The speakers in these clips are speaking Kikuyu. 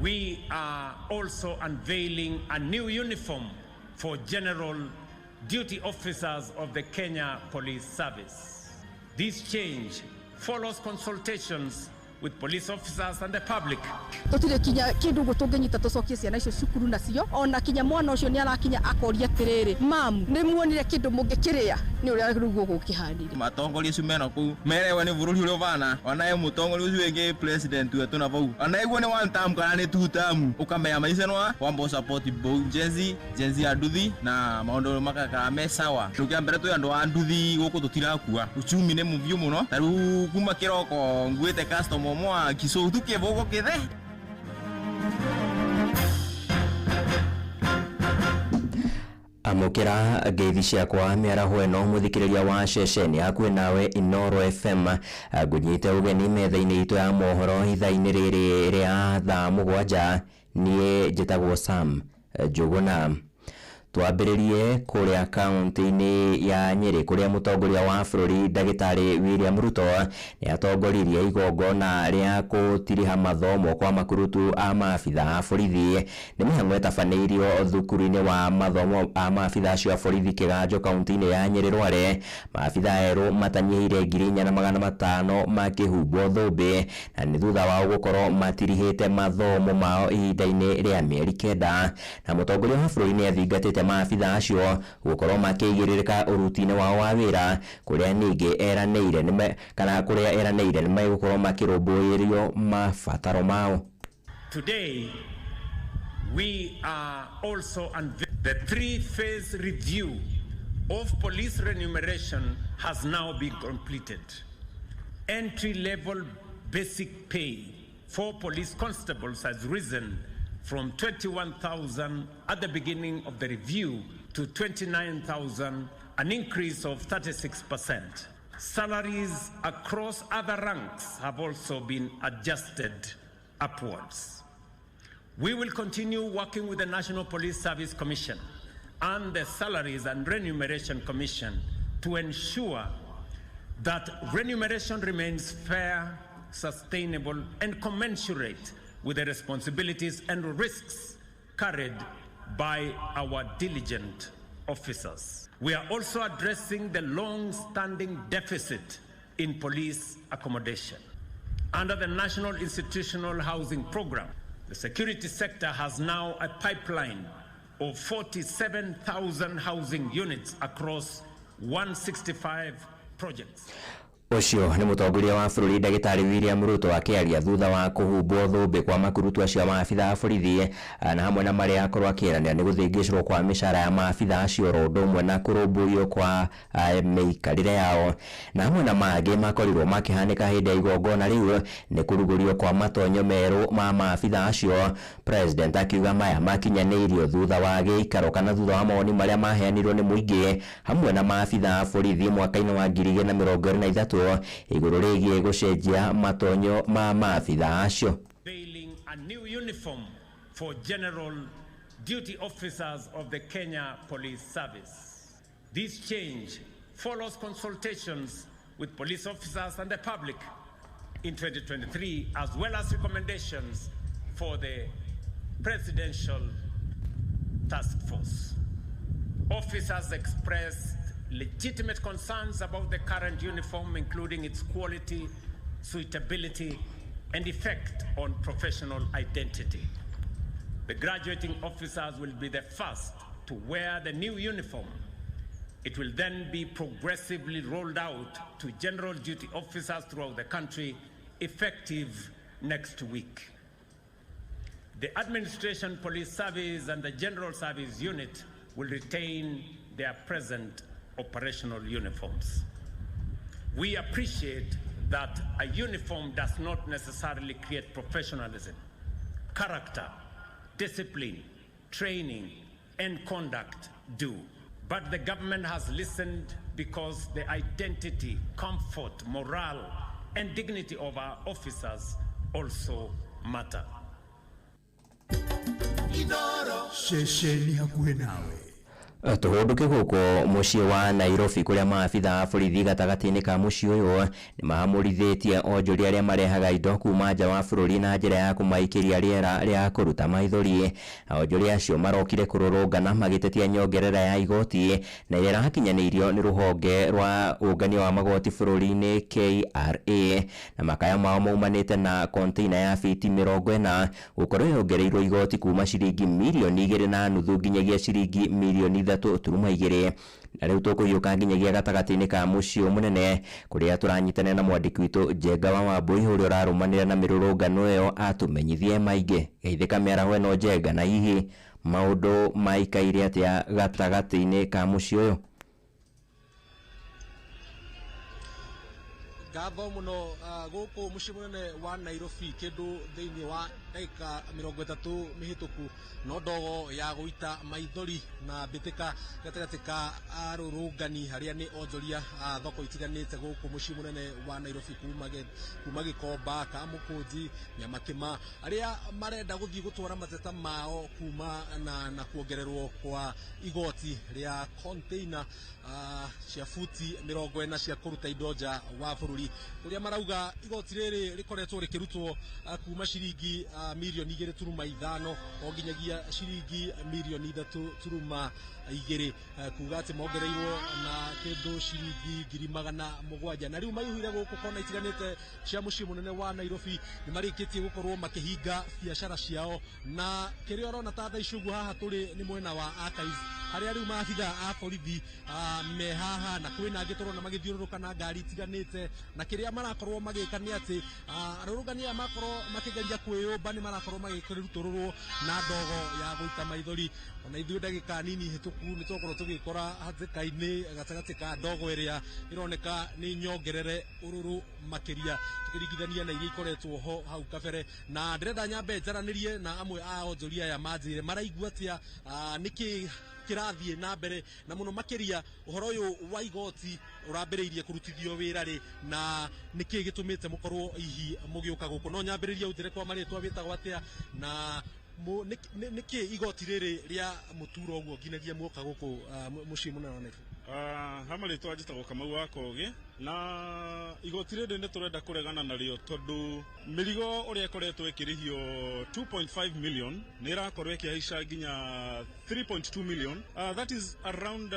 we are also unveiling a new uniform for general duty officers of the Kenya Police Service. This change follows consultations with police officers and the public. Tutire kinya kindu guo tunginyita tucokie ciana icio cukuru nacio ona kinya mwana ucio ni arakinya akoria atiriri, "Mamu, ni muonire kindu mungikiria?" Ni uria riu gukihanire. Matongoria acio mena kuu merewa ni bururi uria ubana onaye mutongoria ucio wingi president wetu na vau onaiguo ni one term kana ni two term ukamenya maica no wamba support bo Gen Z, Gen Z ya nduthi na maundu makakara me sawa. Kindu kia mbere twi andu a nduthi guku tutirakua, uchumi ni mubiu muno. Ta riu kuma kiroko nguite customer mwa kicutu kivugo kithe. Amukira ngeithi ciakwa mĩaraho ĩno, mũthikĩrĩria wa ceceni hakuhĩ nawe Inoro FM. Ngũnyite ũgeni metha-inĩ itũ ya mohoro ithaa-inĩ rĩrĩ rĩa thaa 7. Niĩ njĩtagwo Sam Njũgũna. Twambĩrĩrie kũrĩa kaunti-inĩ ya Nyĩrĩ, kũrĩa mũtongoria wa bũrũri Ndagĩtarĩ William Ruto nĩ atongoririe igongona rĩa gũtiriha mathomo kwa makurutu a maabitha a borithi. Nĩ mĩhang'o ĩtabanĩirio thukuru-inĩ wa mathomo a maabitha acio a borithi Kĩganjo, kaunti-inĩ ya Nyĩrĩ Rware. Maabitha erũ matanyihĩire 4500 makĩhumbwo thũmbĩ, na nĩ thutha wao gũkorwo matirihĩte mathomo mao ihinda-inĩ rĩa mĩeri 9. Na mũtongoria wa bũrũri nĩ athingatĩte maabitha acio gũkorwo makĩigĩrĩrĩka ũruti-inĩ wao wa wĩra, kũrĩa ningĩ eranĩire nĩme kana kũrĩa eranĩire nĩ megũkorwo makĩrũmbũĩrio mabataro mao. Today, we are also unveiling the three-phase review of police remuneration has now been completed. Entry-level basic pay for police constables has risen from 21,000 at the beginning of the review to 29,000, an increase of 36%. Salaries across other ranks have also been adjusted upwards. We will continue working with the National Police Service Commission and the Salaries and Remuneration Commission to ensure that remuneration remains fair, sustainable, and commensurate with the responsibilities and risks carried by our diligent officers. We are also addressing the long-standing deficit in police accommodation. Under the National Institutional Housing Program, the security sector has now a pipeline of 47,000 housing units across 165 projects. Ũcio nĩ mũtongoria wa bũrũri Ndagĩtarĩ William Ruto akĩaria thutha wa kũhumbwo thũmbĩ kwa makurutu acio a maabitha a borithi, na hamwe na marĩa akorwo akĩranĩra nĩ gũthĩngĩcwo kwa mĩcara ya maabitha acio oro ũndũ ũmwe na kũrũmbũiyo kwa mĩikarĩre yao. Na hamwe na mangĩ makorirwo makĩhanĩka hĩndĩ ya igongona rĩu nĩ kũrugũrio kwa matonyo merũ ma maabitha acio, President akiuga maya makinyanĩirio thutha wa gĩikaro kana thutha wa mawoni marĩa maheanirwo nĩ mũingĩ hamwe na maabitha a borithi mwaka-inĩ wa 2023 igũrũ rĩgiĩ gũcenjia matonyo ma maabitha acio. Unveiling a new uniform for general duty officers of the Kenya Police Service. This change follows consultations with police officers and the public in 2023, as well as recommendations for the Presidential Task Force. Officers expressed legitimate concerns about the current uniform, including its quality, suitability, and effect on professional identity. The graduating officers will be the first to wear the new uniform. It will then be progressively rolled out to general duty officers throughout the country, effective next week. The Administration Police Service and the General Service Unit will retain their present operational uniforms. We appreciate that a uniform does not necessarily create professionalism. Character, discipline, training, and conduct do. But the government has listened because the identity, comfort, morale, and dignity of our officers also matter. Ceceni hakuhĩ nawe. Tũhũndũke gũkũ mũciĩ wa Nairobi kũrĩa maabitha a borithi gatagatĩ-inĩ ka mũciĩ ũyũ nĩmahamũrithĩtie onjoria arĩa marehaga indo kuma nja wa bũrũri na njĩra ya kũmaikĩria rĩera rĩa kũruta maithori. Onjoria acio marokire kũrũrũngana magĩtetia nyongerera ya igoti na ĩrĩa ĩrakinyanĩirio nĩ rũhonge rwa ũngania wa magoti bũrũri-inĩ KRA, na makaya mao maumanĩte na container ya fiti 40 gũkorwo yongereirwo igoti kuma ciringi mirioni 2.5 nginyagia ciringi mirioni 3.2. Na rĩu tũkũhiũka nginyagia gatagatĩ-inĩ ka mũciĩ mũnene kũrĩa tũranyitanĩra na mwandĩki witũ Njenga wa Wambui ũrĩa ũrarũmanĩra na mĩrũrũngano ĩyo atũmenyithie maingĩ. Geithĩka mĩaraho ĩno Njenga, na hihi maũndũ maikaire atĩa gatagatĩ-inĩ ka mũciĩ ũyũ? Ngatho muno guku muciĩ munene wa Nairobi kindu thiini wa ndagika 30 mihituku no ndogo ya guita maithori na mbitika gatagati ka arurungani haria ni onjoria a thoko itiganite guku muciĩ munene wa Nairobi kuma Gikomba, Kamukunji, Nyamakima aria marenda guthii gutwara mateta mao kuma na kuongererwo kwa igoti ria container cia futi 40 cia kuruta indo nja wa bururi uria marauga igoti riri rikoretwo rikirutwo kuma ciringi mirioni 2.5 o nginyagia ciringi mirioni 3.2 kuga ati mongereirwo na kindu ciringi 700,000. Na riu maiyuhire guku kona itiganite cia mucii munene wa Nairobi ni marikitie gukorwo makihinga biacara ciao, na kiria urona ta thaa ici uguo haha turi ni mwena wa Archives haria riu maabitha a borithi me haha, na kwina angi turona magithiururuka na ngari itiganite, na kiria marakorwo magika ni ati arurungani aya makorwo makigeria kwiyumba ni marakorwo magikirutũrũrwo na ndogo ya guita maithori. Ona ithuĩ ndagĩka nini hĩtũku nĩ twakorwo tũgĩkora hatĩka-inĩ gatagatĩ ka ndogo ĩrĩa ĩroneka nĩ nyongerere ũrũrũ makĩria tũkĩringithania na iria ikoretwo ho hau kabere. Na ndĩrenda nyambe njaranĩrie na amwe a onjoria aya manjĩre maraigua atĩa, nĩkĩ kĩrathiĩ na mbere, na mũno makĩria ũhoro ũyũ wa igoti ũrambĩrĩirie kũrutithio wĩra rĩ, na nĩkĩ gĩtũmĩte mũkorwo hihi mũgĩũka gũkũ. No nyambĩrĩrie ũnjĩre kwa marĩtwa wĩtagwo atĩa, na nĩkĩ igoti rĩrĩ rĩa mũturo ũguo nginyagia muoka gũkũ mũciĩ mũnene wa Nairobi? Ha marĩtwa njĩtagwo Kamau wa Kogi, na igoti rĩrĩ nĩ tũrenda kũregana narĩo tondũ mĩrigo ũrĩa ĩkoretwo ĩkĩrĩhio 2.5 million nĩ ĩrakorwo ĩkĩhaica nginya 3.2 million. That is around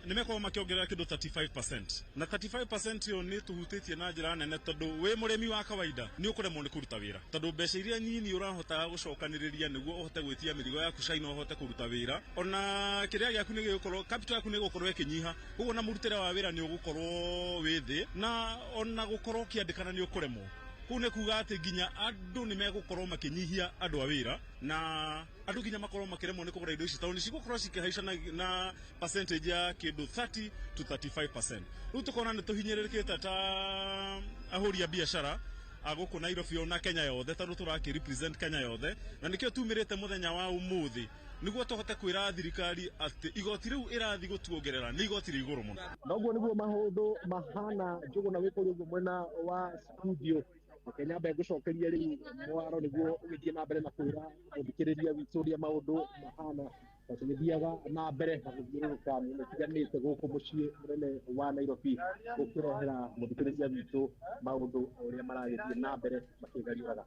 nĩ mekorwo makĩongerera kĩndũ 35%, na 35% ĩyo nĩ tũhutĩtie na njĩra nene tondũ wĩ mũrĩmi wa kawaida nĩ ũkũremwo nĩ kũruta wĩra tondũ mbeca iria nyinyi ũrahotaga gũcokanĩrĩria nĩguo ũhote gwĩtia mĩrigo yaku China ũhote kũruta wĩra, ona kĩrĩa gĩaku nĩ gĩgũkorwo capital yaku nĩ gũkorwo ĩkĩnyiha, koguo na mũrutĩre wa wĩra nĩ ũgũkorwo wĩ thĩ, na ona gũkorwo ũkĩandĩkana nĩ ũkũremwo. Kũu nĩ kuga atĩ nginya andũ nĩ megũkorwo makĩnyihia andũ a wĩra, na andũ nginya makorwo makĩremwo nĩ kũgũra indo ici tondũ nĩ cigũkorwo cikĩhaica na percentage ya kĩndũ 30 to 35%. Rĩu tũkona nĩ tũhinyĩrĩrĩkĩte ta ahũri a biacara a gũkũ Nairobi ona Kenya yothe tondũ tũrakĩ represent Kenya yothe, na nĩkĩo tumĩrĩte mũthenya wa ũmũthĩ nĩguo tũhote kwĩra thirikari atĩ igoti rĩu ĩrathiĩ gũtuongerera nĩ igoti rĩ igũrũ mũno. Noguo nĩguo maũndũ mahana Njũgũna wĩ kũrĩa ũguo mwena wa studio. Reke nyambe ngũcokerie rĩu mwaro nĩguo ũgĩthiĩ na mbere na kwĩra mũthikĩrĩria witũ ũrĩa maũndũ mahana na tũgĩthiaga na mbere na gũthiũrũrũka mĩena ĩtiganĩte gũkũ mũciĩ mũnene wa Nairobi gũkĩrehera mũthikĩrĩria witũ maũndũ ũrĩa maragĩthiĩ na mbere makĩgariũraga.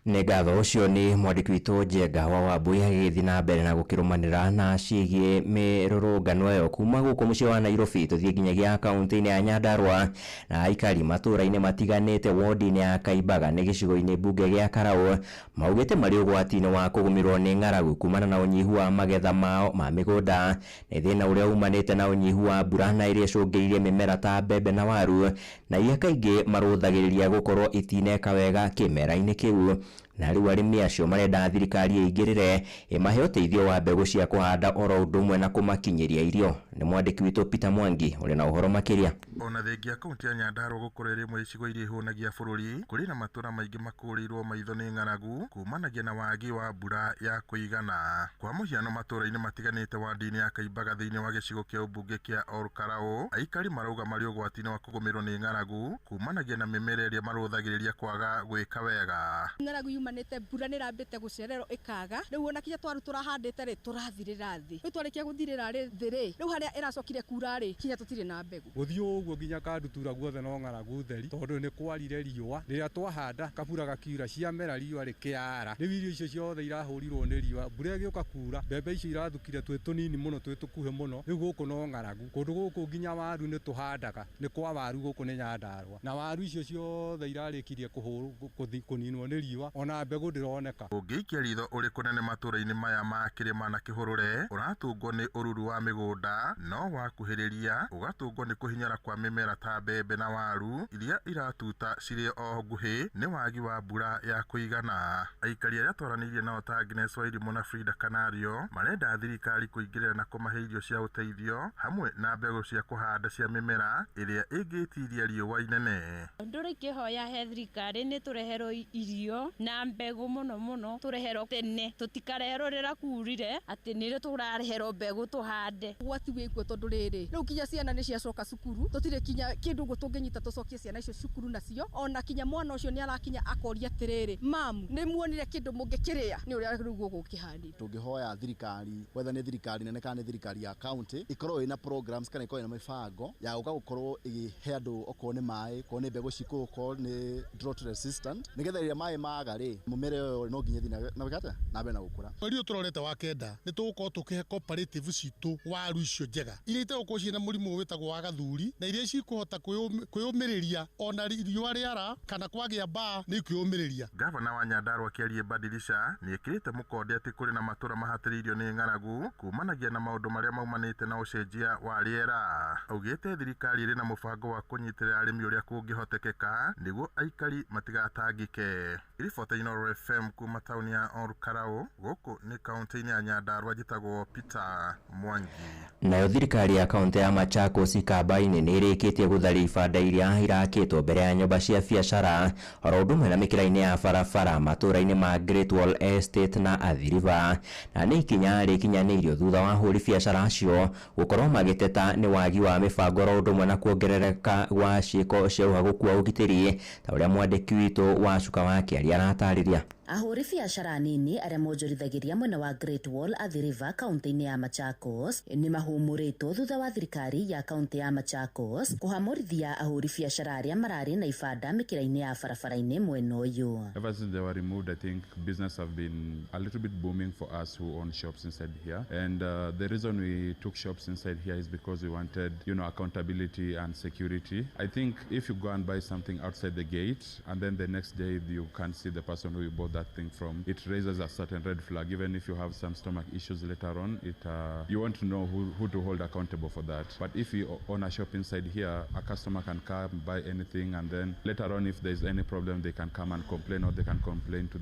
Nĩ ngatho. Ũcio nĩ mwandĩki witũ Njenga wa Wambui agĩgĩthiĩ na mbere na gũkĩrũmanĩra na ciĩgiĩ mĩrũrũngano ĩyo kuma gũkũ mũciĩ wa Nairobi tũthiĩ nginyagia kaũntĩ-inĩ ya Nyandarua na aikari matũũra-inĩ matiganĩte wodi-inĩ ya Kaimbaga nĩ gĩcigo-inĩ mbunge gĩa Karau maugĩte marĩ ũgwati-inĩ wa kũgũmĩrwo nĩ ng'aragu kumana na ũnyihu wa magetha mao ma mĩgũnda. Nĩ thĩna ũrĩa umanĩte na ũnyihu wa mbura na ĩrĩa ĩcũngĩrĩirie mĩmera ta mbembe na waru, na iria kaingĩ marũthagĩrĩria gũkorwo itineka wega kĩmera-inĩ kĩu. Na rĩu arĩmi acio marenda thirikari ĩingĩrĩre ĩmahe ũteithio wa mbegũ cia kũhanda oro ũndũ ũmwe na kũmakinyĩria irio. Nĩ mwandĩki witũ Peter Mwangi ũrĩ na ũhoro makĩria. Ona thengia kaunti ya Nyandarua gũkorwo ĩrĩ ĩmwe icigo iria ihũnagia bũrũri, kũrĩ na matũra maingĩ makũrĩirwo maitho nĩ ng'aragu kumanagia na wagi wa mbura ya kũigana. Kwa mũhiano matũra-inĩ matiganĩte wadi-inĩ ya Kaimbaga thĩinĩ wa gĩcigo kĩa ũmbunge kĩa Olkarau, aikari marauga marĩ ũgwati-inĩ wa kũgũmĩrwo nĩ ng'aragu kumanagia na mĩmera ĩrĩa marũthagĩrĩria kwaga gwĩka wega. Ng'aragu yumanĩte mbura nĩ ĩrambĩte gũcererwo ĩkaga. Rĩu ona kinya twaru tũrahandĩte rĩ, tũrathirĩra thĩ. Rĩu twarĩkia gũthirĩra rĩ thĩ rĩ, rĩu harĩa ĩracokire kura rĩ, kinya tũtirĩ na mbegũ. Gũthiĩ ũguo nginya Kandutura guothe no ng'aragu theri, tondũ nĩ kwarire riũa. Rĩrĩa twahanda kabura gakiura, ciamera riũa rĩkĩara. Rĩu irio icio ciothe irahũrirwo nĩ riũa. Mbura ĩgĩũka kura, mbembe icio irathukire twĩ tũnini mũno, twĩ tũkuhĩ mũno. Rĩu gũkũ no ng'aragu. Kũndũ gũkũ nginya waru nĩ tũhandaga, nĩ kwa waru gũkũ nĩ Nyandarũa. Na waru icio ciothe irarĩkirie kũninwo nĩ riũa, ona mbegũ ndĩroneka. Ũngĩikia ritho ũrĩ kũnene matũũra-inĩ maya ma kĩrĩma na kĩhũrũre, ũratũngwo nĩ ũruru wa mĩgũnda, no wakuhĩrĩria ũgatũngwo nĩ kũhinyara kwa mĩmera ta mbembe na waru iria iratuta cirĩ o nguhĩ nĩ wagi wa mbura ya kũigana. Aikari arĩa twaranĩirie nao ta Agnes Wairimu na Frida Kanario marenda thirikari kũingĩrĩra na kũmahe irio cia ũteithio hamwe na mbegũ cia kũhanda cia mĩmera ĩrĩa ĩngĩtiria riũa inene. Ũndũ ũrĩa ingĩhoya he thirikari nĩ tũreherwo irio na mbegũ mũno mũno, tũreherwo tene, tũtikareherwo rĩrĩa kurire atĩ nĩrĩo tũrareherwo mbegũ tũhande. Ũgwati wĩkuo tondũ rĩrĩ, rĩu kinya ciana nĩ ciacoka cukuru, tũtirĩ kinya kĩndũ ũguo tũngĩnyita tũcokie ciana icio cukuru nacio. Ona kinya mwana ũcio nĩ arakinya akoria atĩrĩrĩ, mamu, nĩ muonire kĩndũ mũngĩkĩrĩa? Nĩ ũrĩa rĩu gũkũ gũkĩhanire. Tũngĩhoya thirikari, whether nĩ thirikari nene kana nĩ thirikari ya county, ĩkorwo ĩna programs kana ĩkorwo ĩna mĩbango ya gũka gũkorwo ĩgĩhe andũ okorwo nĩ maĩ, okorwo nĩ mbegũ cikũ, okorwo nĩ drought resistant, nĩgetha rĩrĩa maĩ maga rĩ, mũmera ũyũ no nginya ĩthiĩ na gwĩka atĩa? Na mbere na gũkũra. Mweri ũyũ tũrorete wa kenda nĩ tũgũkorwo tũkĩhe cooperative citũ waru icio njega iria itegũkorwo ciĩna mũrimũ wĩtagwo wa gathuri, na iria cikũhota kwĩyũmĩrĩria ona riũa rĩara kana kwagĩa mbaa nĩ ikwĩyũmĩrĩria. Gavana wa Nyandarũa Kĩarie Badilisha nĩ ĩkĩrĩte mũkonde atĩ kũrĩ na matũũra mahatĩrĩirio nĩ ng'aragu kumanagia na maũndũ marĩa maumanĩte na ũcenjia wa rĩera. Augĩte thirikari ĩrĩ na mũbango wa kũnyitĩrĩra arĩmi ũrĩa kũngĩhotekeka nĩguo aikari matigatangĩke. Ribota Inooro FM kuma taũni ya Olkalau, gũkũ nĩ kaũntĩ-inĩ ya Nyandarũa, njĩtagwo Peter Mwangi. Nayo thirikari ya kaũntĩ ya Machakos Ikamba-inĩ nĩ ĩrĩkĩtie gũtharia ibanda iria irakĩtwo mbere ya nyũmba cia biacara oro ũndũ ũmwe na mĩkĩra-inĩ ya barabara matũũra-inĩ ma Great Wall Estate na Athi River, na nĩ ikinya rĩkinyanĩirio thutha wa ahũri biacara acio gũkorwo magĩteta nĩ wagi wa mĩbango oro ũndũ ũmwe na kuongerereka gwa ciĩko cia ũhagũku wa ũgitĩri, ta ũrĩa mwandĩki witũ wa Cuka wa Kĩaria aratarĩria. Ahũri biacara nini arĩa monjorithagĩria mwena wa Great Wall Athi River kaũntĩ-inĩ ya Machakos nĩ mahũmũrĩtwo thutha wa thirikari ya kaũntĩ ya Machakos kũhamũrithia ahũri biacara arĩa mararĩ na ibanda mĩkĩra-inĩ ya barabara-inĩ mwena ũyũ. Ever since they were removed, I think business have been a little bit booming for us who own shops inside here. And the reason we took shops inside here is because we wanted, accountability and security. I think if you go and buy something outside the gate and then the next day you can't see the person who you bought that thing from, it raises a certain red flag. Even if you have some stomach issues later on, it you want to know who to hold accountable for that. But if you own a shop inside here, a customer can come buy anything, and then later on if there's any problem they can come and complain, or they can complain to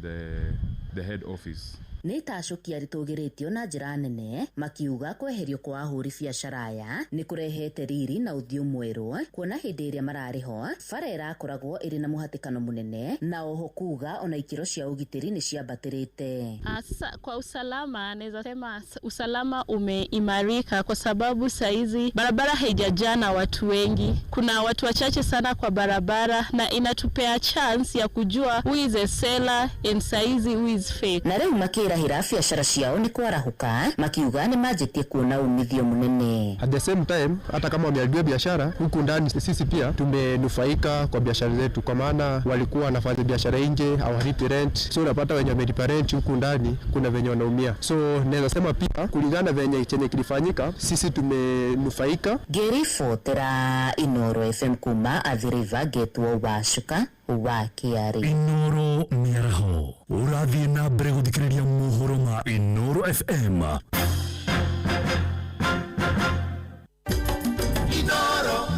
the head office. Nĩ itacũkia rĩtũgĩrĩtio na njĩra nene makiuga kweherio kwa ahũri biacara aya nĩ kũrehete riri na ũthiũ mwerũ, kuona hĩndĩ ĩrĩa mararĩ ho bara ĩrakoragwo ĩrĩ na mũhatĩkano mũnene, na oho kuga ona ikĩro cia ũgitĩri nĩ ciambatĩrĩte. Sasa kwa usalama naweza sema usalama umeimarika kwa sababu saizi barabara haijajaa na watu wengi. Kuna watu wachache sana kwa barabara na inatupea chance ya kujua who is a seller and saizi who is fake. Na rĩu makĩrahĩra biacara ciao nĩ kwarahuka, makiuga nĩ manjĩtie kuona umithio mũnene. At the same time, hata kama wameharibia biashara huku ndani, sisi pia tumenufaika kwa biashara zetu, kwa maana walikuwa wanafanya biashara nje hawalipi rent, so unapata wenye wamelipa rent huku ndani kuna venye wanaumia. So naweza sema pia kulingana venye chenye kilifanyika, sisi tumenufaika. Ngĩribotera Inooro FM kuma Athi River, ngetwo Wacuka wa Kĩarĩ. Inooro mĩaraho ũrathiĩ na mbere gũthikĩrĩria mohoro ma Inooro FM.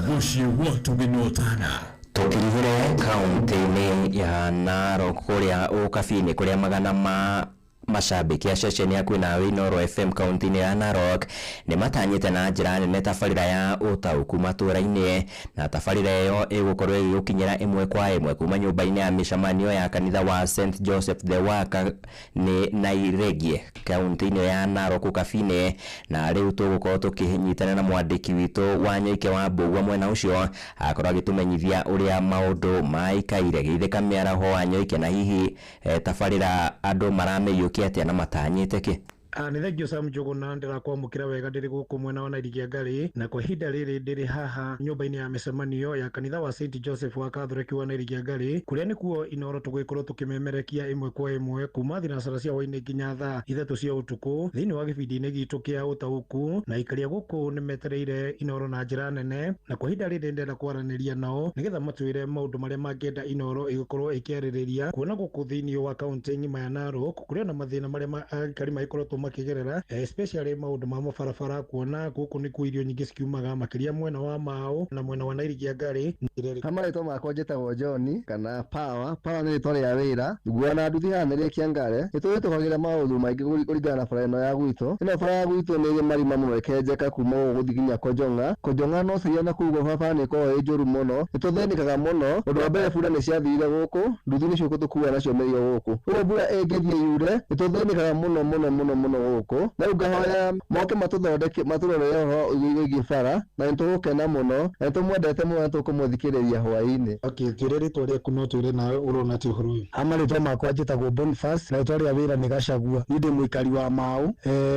Mũciĩ wa tũgĩnotana. Tũkĩrigĩre kaũntĩ-inĩ ya Narok kũrĩa Ũkabi-inĩ kũrĩa magana ma Macambĩki a ceceni ya kwĩnawe Inooro FM kaunti-inĩ ya Narok nĩ matanyĩte na njĩra nene tabarĩra ya ũtaũku matũũra-inĩ, na tabarĩra ĩyo ĩgũkorwo ĩgĩgũkinyĩra ĩmwe kwa ĩmwe kuma nyũmba-inĩ ya mĩcemanio ya kanitha wa St Joseph the Worker nĩ Nairegie kaunti-inĩ ya Narok Kabinĩ. Na rĩu tũgũkorwo tũkĩnyitana na mwandĩki witũ wa Nyoike wa Mbũgua mwena ũcio akorwo agĩtũmenyithia ũrĩa maũndũ maikaire geithĩka mĩaraho wa Nyoike, na hihi tabarĩra andũ maramĩiyũkia atĩa na matanyĩte kĩ. Nĩ thengio Sam Njũgũna, ndĩrakwamũkĩra wega ndĩrĩ gũkũ mwena wa Nairigia Ngarĩ, na kwa ihinda rĩrĩ ndĩrĩ haha nyũmba-inĩ ya mĩcemanio ya kanitha wa St Joseph wa Catholic wa Nairigia Ngarĩ, kũrĩa nĩkuo Inooro tũgũgĩkorwo tũkĩmemerekia ĩmwe kwa ĩmwe kuma thinacara cia hwaĩ-inĩ nginya thaa 3 cia ũtukũ thĩinĩ wa gĩbindi-inĩ gitũ kĩa ũtaũku. Na aikaria gũkũ nĩ metereire Inooro na njĩra nene, na kwa ihinda rĩrĩ ndĩrenda kwaranĩria nao nĩgetha matwĩre maũndũ marĩa mangĩenda Inooro ĩgĩkorwo ĩkĩarĩrĩria, kuona gũkũ thĩinĩ wa kaũntĩ ng'ima ya Narok kũrĩ na mathĩna marĩa aikari magĩkoretwo makigerera, especially maundu ma mabarabara, kuona guku nikuo irio nyingĩ cikiumaga makiria mwena wa Mau na mwena wa Nairigia Ngarĩ. Marĩtwa makwa njĩtagwo John kana Power. Power nĩ rĩtwa rĩa wĩra. Nguona nduthi haha nĩ Kĩangare. Nĩ tũhĩtũkagĩra maũndũ maingĩ kũringana na bara ĩno ya gwitũ. Ĩno bara ya gwitũ nĩ ĩrĩ marima mũno ĩkenjeka kuma gũkũ gũthiĩ nginya Konjonga. Konjonga no ciria na kũu barabara nĩ ĩkoragwo ĩ njũru mũno. Nĩ tũthĩnĩkaga mũno. Ũndũ wa mbere bura nĩ ciathirire gũkũ, nduthi nĩcio gũtũkua nacio mĩrigo gũkũ. Ũguo mbura ĩngĩthiĩ yure, nĩ tũthĩnĩkaga mũno mũno mũno mũno gũkũ. Na rĩu ngahoya moke matũthondeke, matũrorere ũhoro wĩgiĩ bara, na nĩ tũgũkena mũno, na nĩ tũmwendete mũno, na tũkũmũthikĩrĩria hwaĩ-inĩ. Okay, twĩre rĩtwa rĩaku no twĩre nawe ũrona atĩa ũhoro ũyũ. Marĩtwa makwa njĩtagwo Boniface na rĩtwa rĩa wĩra nĩ Gacagua. Niĩ ndĩ mũikari wa Mau,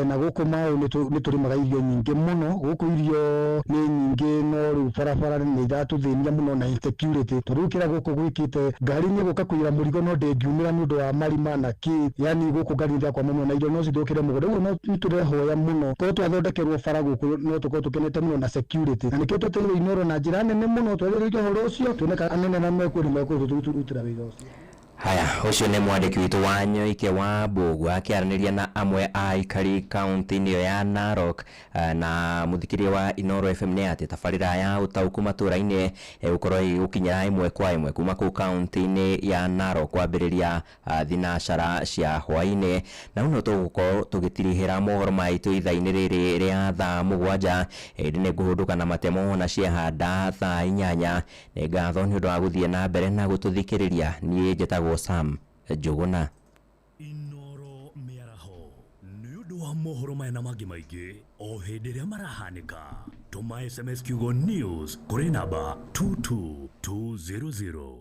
na gũkũ Mau nĩ tũrĩmaga irio nyingĩ mũno. Gũkũ irio nĩ nyingĩ, no rĩu barabara nĩ iratũthĩnia mũno na insecurity, tondũ rĩu kĩrĩa gũkũ gwĩkĩte, ngari nĩ ĩgũka kũiyĩra mũrigo no ndĩngiumĩra nĩ ũndũ wa marima na kĩ, yani gũkũ ngari nĩ irakwama mũno na irio no cithũkĩre mũgũnda. Ũguo no nĩtũrehoya mũno korwo twathondekerwo bara gũkũ no tũkorwo tũkenete mũno na security, na nĩkĩo twetereire Inooro na njĩra nene mũno twarĩrĩrie ũhoro ũcio, tuone kana anene na mekuo nĩ mekũrutĩra wĩra ũcio. Haya, ũcio nĩ mwandĩki witũ wa Nyoike wa Mbũgua akĩaranĩria na amwe a aikari kaunti-inĩ ĩyo ya Narok. Na mũthikĩria wa Inooro FM nĩ atĩ tabarĩra ya ũtaũku matũũra-inĩ ĩgũkorwo ĩgĩgũkinyĩra ĩmwe kwa ĩmwe kuma kũu kaunti-inĩ ya Narok kwambĩrĩria thinacara cia hwaĩ-inĩ. Na ũno tũgũkorwo tũgĩtirihĩra mohoro maitũ ithaa-inĩ rĩrĩ rĩa thaa 7, ĩndĩ nĩ ngũhũndũka na matemo na ciahanda thaa 8. Nĩ ngatho nĩ ũndũ wa gũthiĩ na mbere na gũtũthikĩrĩria. Niĩ njĩtagwo Sam Njũgũna. Inooro mĩaraho nĩ ũndũ wa mohoro maya na mangĩ maingĩ o hĩndĩ ĩrĩa marahanĩka. Tũma SMS kiugo news kũrĩ namba 22200.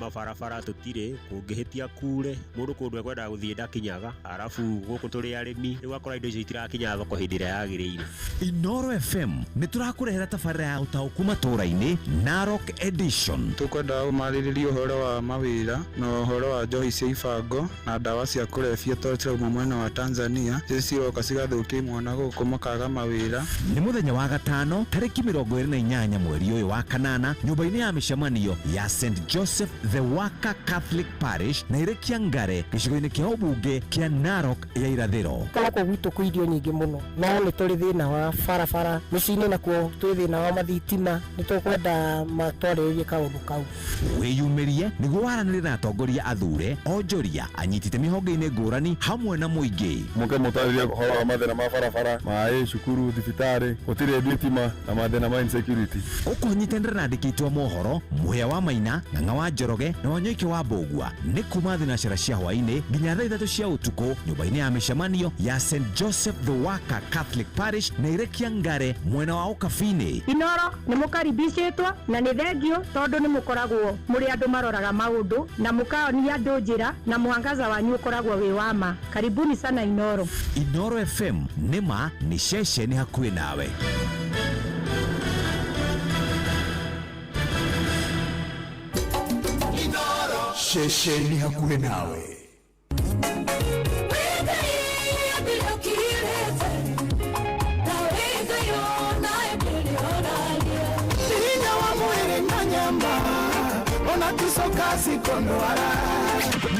Mabarabara tũtirĩ, kũngĩhĩtia kure mũndũ kũndũ ekwendaga gũthiĩ ndakinyaga, arabu gũkũ tũrĩ arĩmi rĩu akora indo icio itirakinya thoko hĩndĩ ĩrĩa yagĩrĩire. Inooro FM nĩ tũrakũrehera tabarĩra ya ũtaũku matũũra-inĩ Narok Edition. Tũkwenda ũmarĩrĩrie ũhoro wa mawĩra na ũhoro wa njohi cia ibango na ndawa cia kũrebia tondũ cirauma mwena wa Tanzania, icio ciroka cigathũkia imwana gũkũ makaga mawĩra. Nĩ mũthenya wa gatano tarĩki 28 mweri ũyũ wa kanana nyũmba-inĩ ya mĩcemanio ya St Joseph the Worker Catholic Parish na Irekia Ngare gĩcigo-inĩ kĩa ũmbunge kĩa Narok ya irathĩro. Gũkũ gwitũ kwĩ irio nyingĩ mũno, no nĩ tũrĩ thĩna wa barabara mĩciĩ-inĩ, nakuo twĩ thĩna wa mathitima. Nĩ tũkwenda matwarĩrĩrie kaũndũ kau. Wĩyumĩrie nĩguo waranĩrie na atongoria athure, onjoria, anyiti itemi honge-inĩ ngũrani hamwe na mũingĩ. Mũke mũtarĩrie ũhoro wa mathĩna ma barabara, maĩ, cukuru, thibitarĩ, gũtirĩ thitima na mathĩna ma insecurity. Ũkũnyitanĩra na andĩki aitũ a mohoro Mũhĩa wa Maina, Ng'ang'a wa Njoroge na Wanyoike wa Mbũgua nĩ kuma thinacara cia hwaĩ-inĩ nginya thaa 3 cia ũtukũ nyũmba-inĩ ya mĩcemanio ya St Joseph the Worker Catholic Parish na Irekia Ngare mwena wa Ũkabinĩ. Inooro nĩ mũkaribicĩtwo na nĩ thengio tondũ nĩ mũkoragwo mũrĩ andũ maroraga maũndũ na mũkaonia andũ njĩra na mwangaza wanyu ũkoragwo wĩ wa ma. Karibuni sana Inooro. Inooro FM nĩ ma nĩ ceceni hakuhĩ nawe. Ceceni hakuhĩ nawe.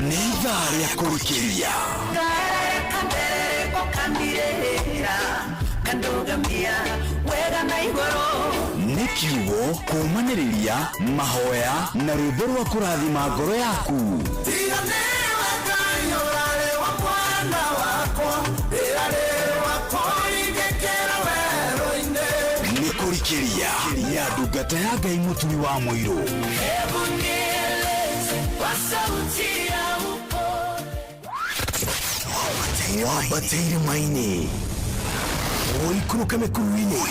Nĩ ithaa rĩa kũrikĩria. Nĩ Kiugo, kũũmanĩrĩria, mahoya na rwĩmbo rwa kũrathima ngoro yaku. Tiga nĩwe Ngai ũrarĩ wa mwana wakwa, rĩrarĩ wakwa ingĩkĩra werũ-inĩ. Nĩ kũrikĩria ya ndungata ya Ngai Mũturi wa Mũirũ. Hebu nieleze kwa sauti ya upole. Wambate irĩma-inĩ, ũikũrũke mĩkuru-inĩ,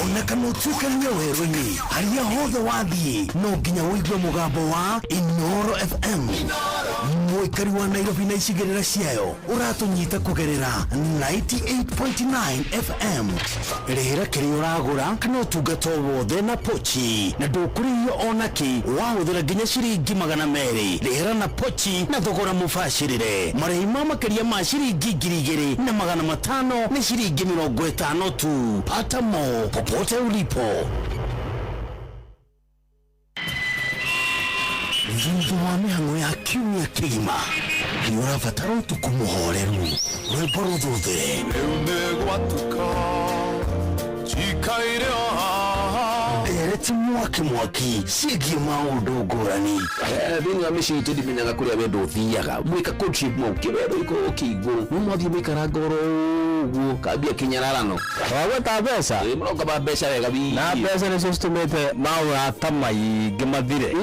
ona kana ũtuĩkanie werũ-inĩ, harĩa hothe wathiĩ no nginya ũigue mũgambo wa Inoro FM. Mũikari wa Nairobi na icigĩrĩra ciayo ũratũnyita kũgerera 98.9 FM. Rĩhĩra kĩrĩa ũragũra kana ũtungata o wothe na pochi na ndũkũrĩhio ona kĩ wahũthĩra nginya ciringi 200. Rĩhĩra na pochi na thogora mũbacĩrĩre. Marĩhi ma makĩria ma ciringi 2,500 nĩ ciringi 50 tu. Pata mo popote ulipo. Thutha wa mĩhang'o ya kiumia kĩgima nĩ ũrabatara ũtukũ mũhoreru, rwĩmbo rũthũthĩre. Rĩu nĩ gwatuka, njikaire o haha. Ndereti mwaki mwaki ciĩgiĩ maũndũ ngũrani. Thĩinĩ wa mĩciĩ itũ ndimenyaga kũrĩa wendo ũthiaga mwĩka courtship mũkĩwendo ikorwo ũkĩigwo no mwathiĩ mũikaranga oro ũguo kambia kĩnyararano. Wagweta mbeca. Ĩ, mũrongo ma mbeca wega biũ. Na mbeca nĩcio citũmĩte maũrata maingĩ mathire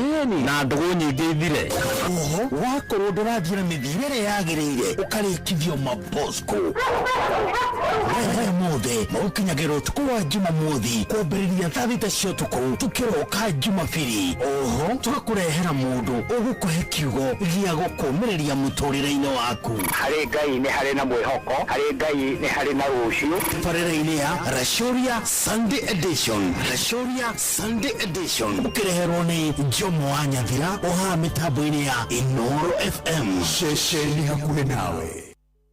na ndũgũ nyingĩ ithire. Oho wakorwo ndũrathiĩ na mĩthiĩre ĩrĩa yagĩrĩire ũkarĩkithio mabosco. Maya mothe magũkinyagĩra ũtukũ wa Jumamothi kwambĩrĩria thaa 6 cia ũtukũ tũkĩroka Jumabiri. Oho tũgakũrehera mũndũ ũgũkũhe kiugo gĩa gũkũmĩrĩria mũtũrĩre-inĩ waku. Harĩ Ngai nĩ harĩ na mwĩhoko, harĩ Ngai nĩ harĩ na rũciũ. Tabarĩra-inĩ ya Rashoria Sunday Edition, Rashoria Sunday Edition ũkĩreherwo nĩ Jomo wa Nyathira ũhaha mĩtambo-inĩ ya Inoro FM. Ceceni hakuhĩ nawe.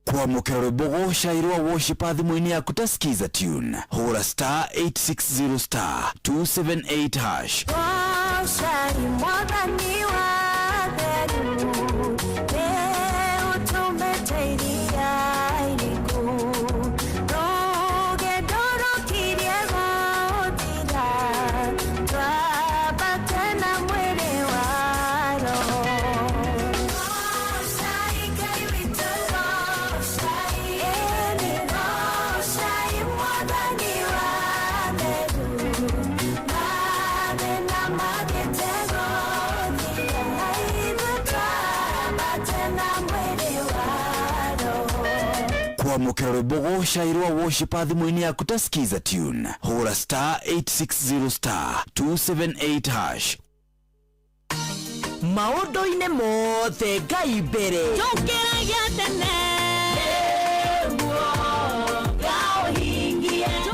Kwamũkĩra rwĩmbo gũcairwo worshipa thimũ-inĩ yaku ta skiza tune, hũra star 860 star 278 hash. Goca mwathani wa theru, nĩ ũtũmĩte iria iriku. Rũgendo rũkirie gũthira, twambate na mwĩrĩ wa roho. Goca Ngai witũ, goca, ĩni goca mwathani wa theru. Mathĩna magĩte gũthira, ithuĩ twambate na mwĩrĩ wa roho. Kwamũkĩra rwĩmbo gũcairwo worshipa thimũ-inĩ yaku ta skiza tune, hũra star 860 star 278 hash. Maũndũ-inĩ mothe Ngai mbere. Tũkĩragia tene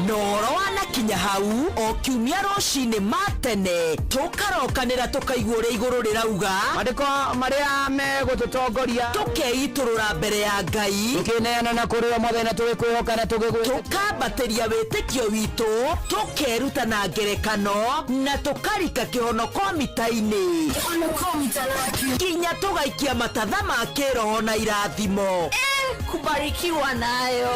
na ũhoro wanakinya hau o kiumia rũcinĩ ma tene tũkarokanĩra tũkaigua ũrĩa igũrũ rĩrauga, mandĩko marĩa megũtũtongoria, tũkeitũrũra mbere ya Ngai, tũkĩneana na kũrĩ o mwathani na tũgĩkwĩhoka na tũgĩgwĩ tũkambatĩria wĩtĩkio witũ, tũkeruta na ngerekano na tũkarika kĩhonoko mita-inĩ nginya tũgaikia matatha ma kĩroho na irathimo. Kubarikiwa nayo.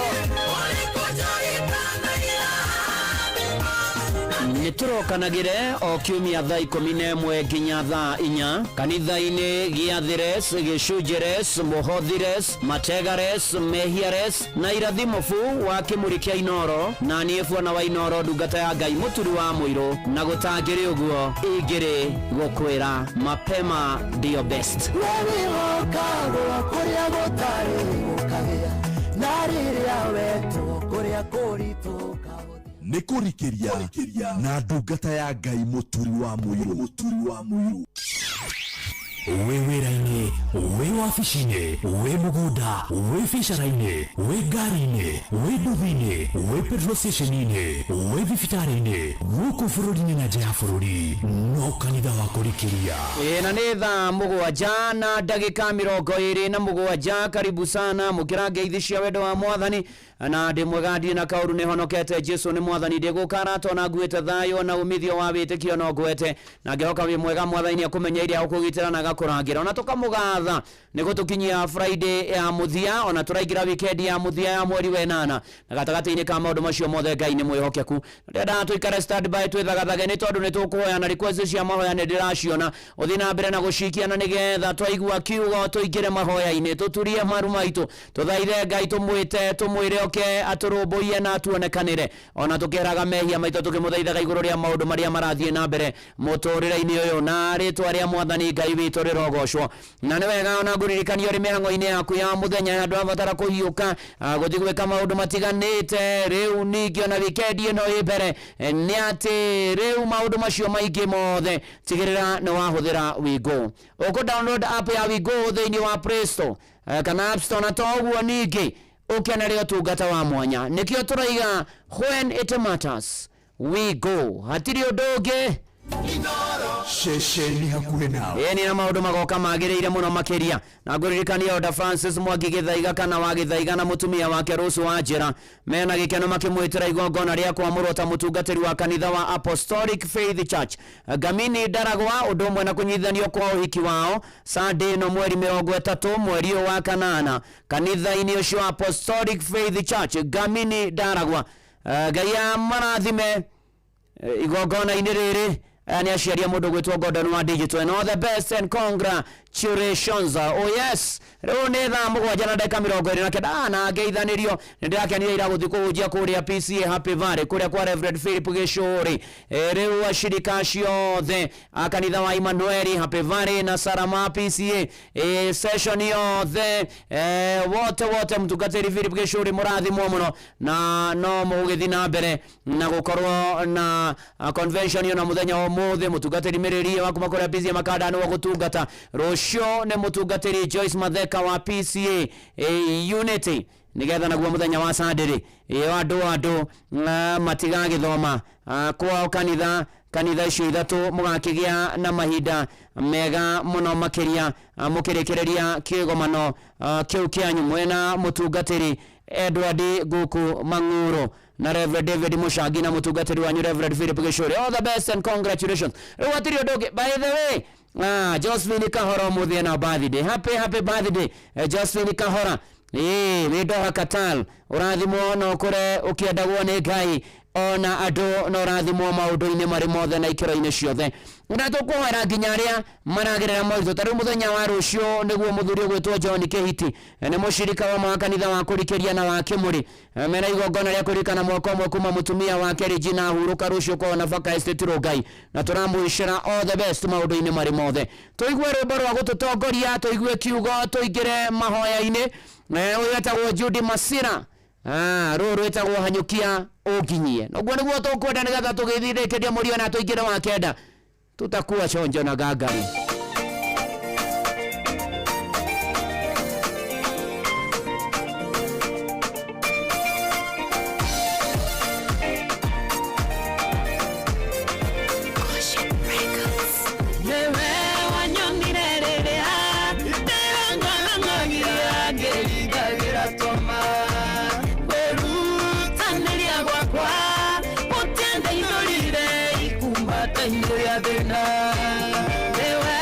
Nĩ tũrokanagĩre o kiumia thaa 11 nginya thaa 4 kanitha-inĩ gĩathĩres, gĩcunjĩres, mũhothires, mategares, mehiares na irathimo bu wa kĩmũrĩ kĩa Inoro na niĩ bwana wa Inoro ndungata ya Ngai Mũturi wa Mũirũ na gũtangĩrĩ ũguo ingĩrĩ gũkwĩra mapema ndio best. Wĩhokagwo kũrĩa gũtarĩ gũkagĩa, na rĩrĩa wetwo kũrĩa kũritũ. Nĩ kũrikĩria na ndungata ya Ngai Mũturi wa Mũirũ. Mũturi wa Mũirũ. Wĩ wĩra-inĩ, wĩ wabici-inĩ, wĩ mũgũnda, wĩ biacara-inĩ, wĩ ngari-inĩ, wĩ nduthi-inĩ, wĩ petrol station-inĩ, wĩ thibitarĩ-inĩ, gũkũ bũrũri-inĩ na nja ya bũrũri, no kanitha wa kũrikĩria. Ĩ, na nĩ thaa 7 na ndagĩka 27. Karibu sana mũkĩra ngeithi cia wendo wa mwathani. Na ndĩ mwega, ndirĩ na kaũru, nĩ honokete. Jesu nĩ mwathani. Ndĩ gũkarata ona nguĩte thayũ na umithio wa wĩtĩkio no ngwete na ngĩhoka wĩ mwega. Mwathani akũmenyeire, agũkũgitĩra na agakũrangĩra. Ona tũkamũgatha nĩ gũtũkinyia Friday ya mũthia, ona tũraingĩra weekend ya mũthia ya mweri wa ĩnana, na gatagatĩ-inĩ ka maũndũ macio mothe Ngai nĩ mwĩhokeku. Ndĩrendaga tũikare stand by, twĩthagathage, nĩ tondũ nĩ tũkũhoya na request cia mahoya nĩ ndĩraciona. Ũthiĩ na mbere na gũcikia, na nĩgetha twaigua kiugo tũingĩre mahoya-inĩ, tũturie maru maitũ, tũthaithe Ngai, tũmwĩte, tũmwĩre oke atũrũmbũiye na atuonekanĩre, ona tũkĩeraga mehia maitũ, tũkĩmũthaithaga igũrũ rĩa maũndũ marĩa marathiĩ na mbere mũtũrĩre-inĩ ũyũ, na rĩtwa rĩa mwathani Ngai witũ rĩrogocwo. Na nĩ wega ona ngũririkania ũrĩ mĩhang'o-inĩ yaku ya mũthenya, andũ abatara kũhiũka, gũthiĩ gwĩka maũndũ matiganĩte. Rĩu ningĩ ona wikendi ĩno ĩ mbere, nĩ atĩ rĩu maũndũ macio maingĩ mothe, tigĩrĩra nĩ wahũthĩra Wigo. Ũkũ download app ya Wigo thĩinĩ wa Play Store, kana App Store, na to ũguo ningĩ ũkenere ũtungata wa mwanya. Nĩkĩo tũraiga, when it matters, we go. Hatirĩ ũndũ ũngĩ. Ceceni hakuhĩ nawe. Ĩni, na maũndũ magoka magĩrĩire mũno makĩria. Na ngũririkania Oda Francis Mwangi Gĩthaiga, kana wa Gĩthaiga, na mũtumia wake Rose wa Njĩra mena gĩkeno makĩmwĩtĩra igongona rĩa kwamũrwo ta mũtungatĩri wa kanitha wa Apostolic Faith Church Ngamini Ndaragwa, ũndũ ũmwe na kũnyitithanio kwa ũhiki wao Sunday ĩno, mweri 30 mweri ũyũ wa kanana, kanitha-inĩ ũcio wa Apostolic Faith Church Ngamini Ndaragwa. Ngai amarathime. Igongona-inĩ rĩrĩ, aya nĩ aciari a mũndũ gwĩtwo Gordon wa Digital, and all the best and congratulations. Oh yes, rĩu nĩ thaa 7:29. Na ngeithanĩrio nĩ ndĩrakenire ira gũthiĩ kũhunjia kũrĩa PCA Happy Valley, kũrĩa kwa Reverend Philip Gĩcũrĩ. Rĩu acirika ciothe a kanitha wa Emmanuel Happy Valley na Sarama PCA, session yothe, wote wote, mũtungatĩri Philip Gĩcũrĩ, mũrathimwo mũno, na no mũgũgĩthiĩ na mbere na gũkorwo na convention na mũthenya wa ũmũthĩ. Mũtungatĩri Mĩrĩrie wa kuma kũrĩa PCA Makanda nĩwe gũtungata. Rũciũ nĩ mũtungatĩri Joyce Matheka wa PCA Unity, nigetha naguo mũthenya wa Sunday ĩyo andũ matigagĩthoma kwao kanitha icio ithatũ, mũgakĩgĩa na mahinda mega mũno makĩria, mũkĩrĩkĩrĩria kĩgomano kĩu kĩanyu mwena mũtungatĩri Edward Guku Mang'uro na Reverend David Mushangi na mũtungatĩri wanyu Reverend Philip Gĩcũrĩ. All the best and congratulations. Rĩu hatirĩ ũndũ ũngĩ. By the way, Josephine Kahora ũmũthĩ ena birthday. Happy happy birthday, Josephine Kahora. Ĩĩ, wĩ Doha Qatar, ũrathimwo na ũkũre ũkĩendagwo nĩ Ngai ona andũ, na ũrathimwo maũndũ-inĩ marĩ mothe na ikĩro-inĩ ciothe. Na tũkũhoera nginya arĩa maragerera moritũ. Ta rĩu mũthenya wa rũciũ nĩguo mũthuri ũgwĩtwo John Kĩhiti, nĩ mũcirika wa kanitha wa kũrikĩria na wa Kĩmũrĩ, mena igongona rĩa kũririkana mwaka ũmwe kuma mũtumia wake Regina ahurũka, rũciũ kwao na Baka Estate Rongai, na tũramwĩcĩra all the best maũndũ-inĩ marĩ mothe. Tũigue rwĩmbo rwa gũtũtongoria, tũigue kiugo, tũingĩre mahoya-inĩ. Ũyũ etagwo Judy Masira. Rũrũ rwĩtagwo Hanyũkia Ũnginyie. Noguo nĩguo tũkwenda, nĩgetha tũgĩthirĩkĩria mũrio na tũingĩre wa kenda, tutakuwa chonjo na gangari. Nĩwe wanyonire rĩrĩa ndĩrang'ang'agia ngĩringagĩra toma, kwĩrutanĩria gwakwa gũtiandeithũrire ikumbata-inĩ rĩa thĩna. Nĩwe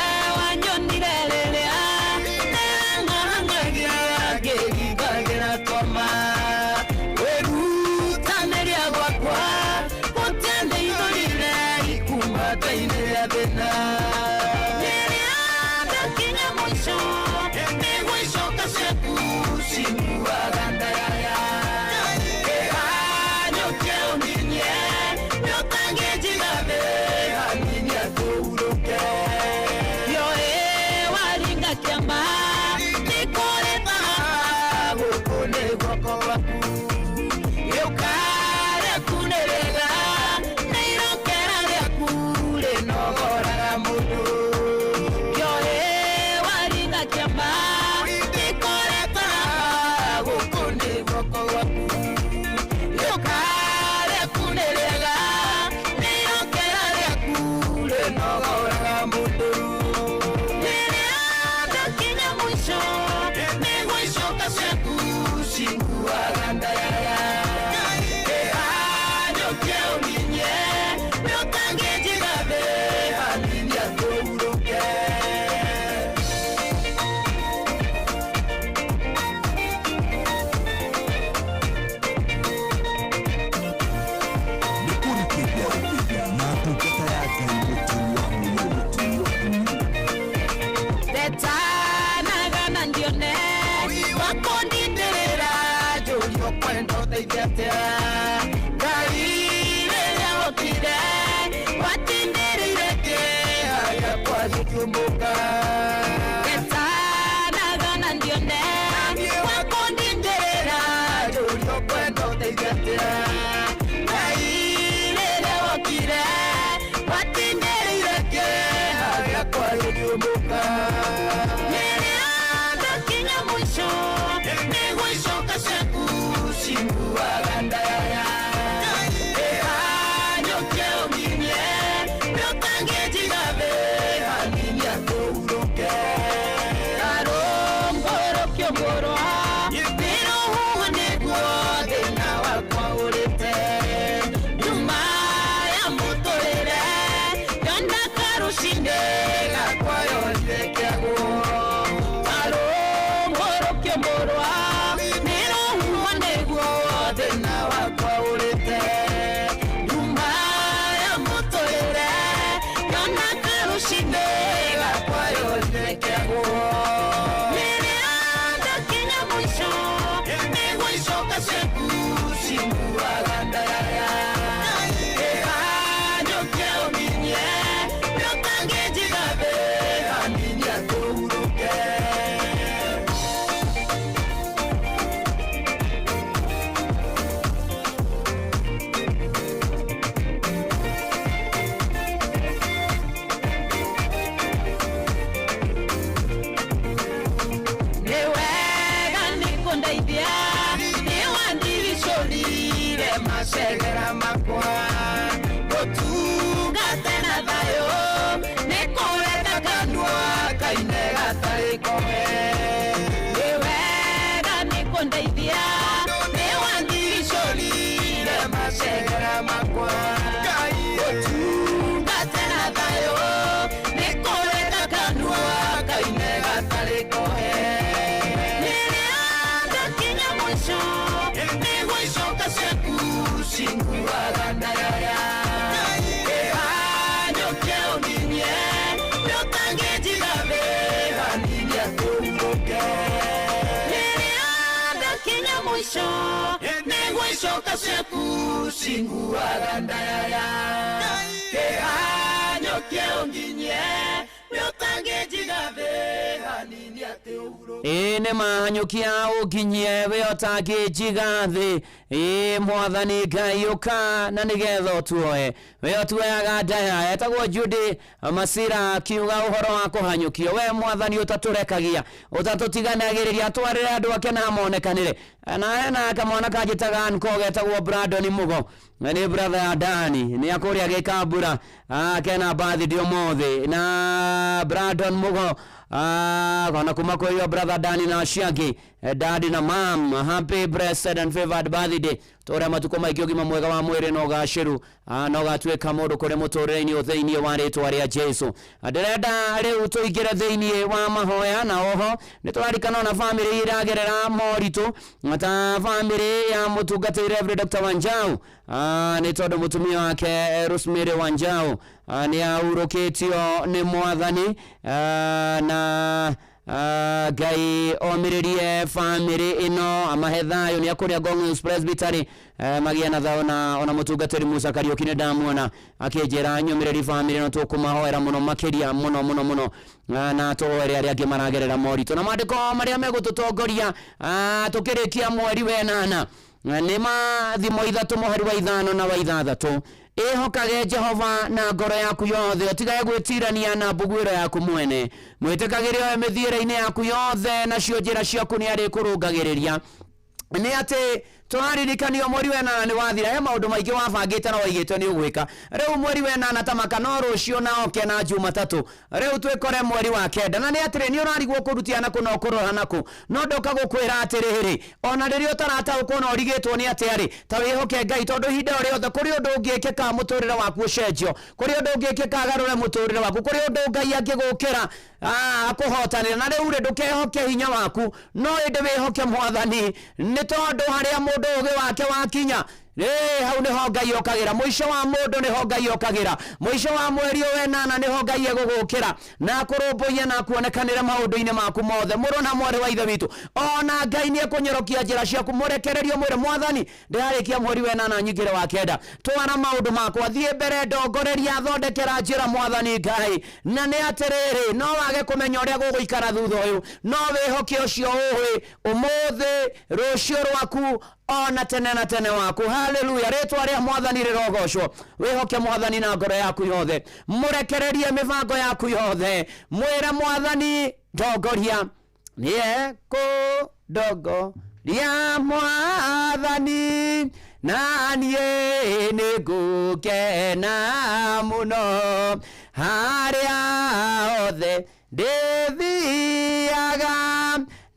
ũteithia atĩa Ngai rĩrĩa wokire watindĩrĩire kĩeha gĩakwa gĩkiumbũka Getanaga na ndione wakundindĩrĩra njũrio kwenda ũteithia atĩa Ngai rĩrĩa wokire watindĩrĩire kĩeha gĩakwa gĩkiumbũka Rĩrĩa ndakinya mũico nĩguo icoka ciaku cinguaga ndayaya Ĩhanyũke ũnginyie nĩũtangĩnjiga thĩ hanini atũhurũke Karũngũrũkio mũrwa nĩrũhuho nĩguo thĩna wakwa ũrĩte Nyuma ya mũtũrĩre yona karũcinĩ gakwa yonire kĩagwo Karũngũrũkio mũrwa nĩrũhuho nĩguo thĩna wakwa ũrĩte Nyuma ya mũtũrĩre yona karũcinĩ gakwa yonire kĩagwo Rĩrĩa ndakinya mũico nĩguo icoka ciaku cinguaga ndayaya Ĩhanyũke ũnginyie nĩũtangĩnjiga thĩ hanini atũhurũke Nĩ wega nĩ kũndeithia nĩ wandiricũrire macegera makwa gũtungate na thayũ nĩ kũreka kanua kaine gatarĩ kohe nĩ wega nĩ kũndeithia nĩ wandiricũrire macegera makwa gũtungate na thayũ nĩ kũreka kanua kaine gatarĩ kohe Rĩrĩa ndakinya mũico nĩguo icoka ciaku cinguaga ndayaya Ĩhanyũke ũnginyie nĩũtangĩnjiga thĩ hanini atũhurũke Rĩrĩa ndakinya mũico nĩguo icoka ciaku cinguaga ndayaya Kĩhanyũke ũnginyie nĩũtangĩnjiga thĩ hanini atũhurũke ĩ nĩ mahanyũkia ũnginyie we ũtangĩnjiga thĩ ĩ mwathani ngai ũka na nĩgetha ũtuoe we ũtuoyaga ndaya etagwo Judy Masira akiuga ũhoro wa kũhanyũkio we mwathani ũtatũrekagia ũtatũtiganagĩrĩria atwarĩre andũ ake na monekanĩre na hena kamwana kanjĩtaga anko getagwo Brandon Mugo na nĩ brother ya Dani nĩ akũrĩa gĩkambura kena birthday ũmũthĩ na Brandon Mugo ona kuma kwĩ yo brother Dani na acio angĩ dadi na mam happy blessed and favored birthday tũrĩa matukũ maingĩ ũgima mwega wa mwĩrĩ na ũgacĩru na ũgatuĩka mũndũ kũrĩ mũtũrĩre-inĩ thĩinĩ wa rĩtwa rĩa Jesu ndĩrenda rĩu tũingĩre thĩinĩ wa mahoya na oho nĩ tũrarikana ona bamĩrĩ iragerera moritũ ta bamĩrĩ ya mũtungatĩri Reverend Dr. Wanjau nĩ tondũ mũtumia wake Rosemary Wanjau nĩ ahurũkĩtio nĩ mwathani na ngai omĩrĩrie bamĩrĩ ĩno amahe thayũ nĩ akũrĩa Ngong Hills Presbytery magĩe na thayũ na ona mũtungatĩri Musa Kariũki nĩ ndamuona akĩnjĩra nyũmĩrĩri bamĩrĩ ĩno tũkũmahoera mũno makĩria mũno mũno mũno na tũhoere arĩa angĩ maragerera moritũ na maandĩko marĩa megũtũtongoria tũkĩrĩkia mweri wenana nĩ mathimo 3 mũhari wa 5 na wa 6 ĩhokage Jehova na ngoro yaku yothe ũtigage gwĩtirania na mbuguĩro yaku mwene mwĩtĩkagĩre oe mĩthiĩre-inĩ yaku yothe nacio njĩra ciaku nĩ arĩkũrũngagĩrĩria nĩ atĩ tũraririkanio mweri wa ĩnana nĩ wathira he maũndũ maingĩ wabangĩte na waigĩte nĩ ũgwĩka rĩu mweri wa ĩnana ta maka no rũciũ na oke na jumatatũ rĩu twĩkore mweri wa kenda na nĩ atĩrĩ nĩ ũrarigwo kũrutia nakũ na ũkũrora nakũ no ndoka gũkwĩra atĩrĩrĩ ona rĩrĩa ũtarataũkwo na ũrigĩtwo nĩ atĩa rĩ ta wĩhoke Ngai tondũ ihinda o rĩothe kũrĩ ũndũ ũngĩkĩka mũtũrĩre waku ũcenjio kũrĩ ũndũ ũngĩkĩka agarũre mũtũrĩre waku kũrĩ ũndũ Ngai angĩgũkĩra akũhotanĩra na rĩu rĩ ndũkehoke hinya waku no ĩndĩ wĩhoke mwathani nĩ tondũ harĩa mũndũ ũgĩ wake wakinya Ĩ, hau nĩho Ngai okagĩra. Mũico wa mũndũ nĩho Ngai okagĩra. Mũico wa mweri ũyũ wenana nĩho Ngai egũgũkĩra na akũrũmbũiye na akuonekanĩre maũndũ-inĩ maku mothe. Mũrũ na mwarĩ wa Ithe witũ, ona Ngai nĩ ekũnyorokia njĩra ciaku. Mũrekererie ũmwĩre, Mwathani, ndĩrarĩkia mweri wenana nyingĩre wa kenda, twara maũndũ makwa, thiĩ mbere, ndongoreria, thondekera njĩra, Mwathani Ngai. Na nĩ atĩrĩrĩ, no wage kũmenya ũrĩa gũgũikara thutha ũyũ, no wĩhoke ũcio ũĩ ũmũthĩ, rũciũ rwaku, ona tene na tene waku. Haleluya! Rĩtwa rĩa Mwathani rĩrogocwo. Wĩhoke Mwathani na ngoro yaku yothe, mũrekererie mĩbango yaku yothe, mwĩre Mwathani, ndongoria, nĩekũndongoria Mwathani, na niĩ nĩngũkena mũno harĩa hothe ndĩthiaga,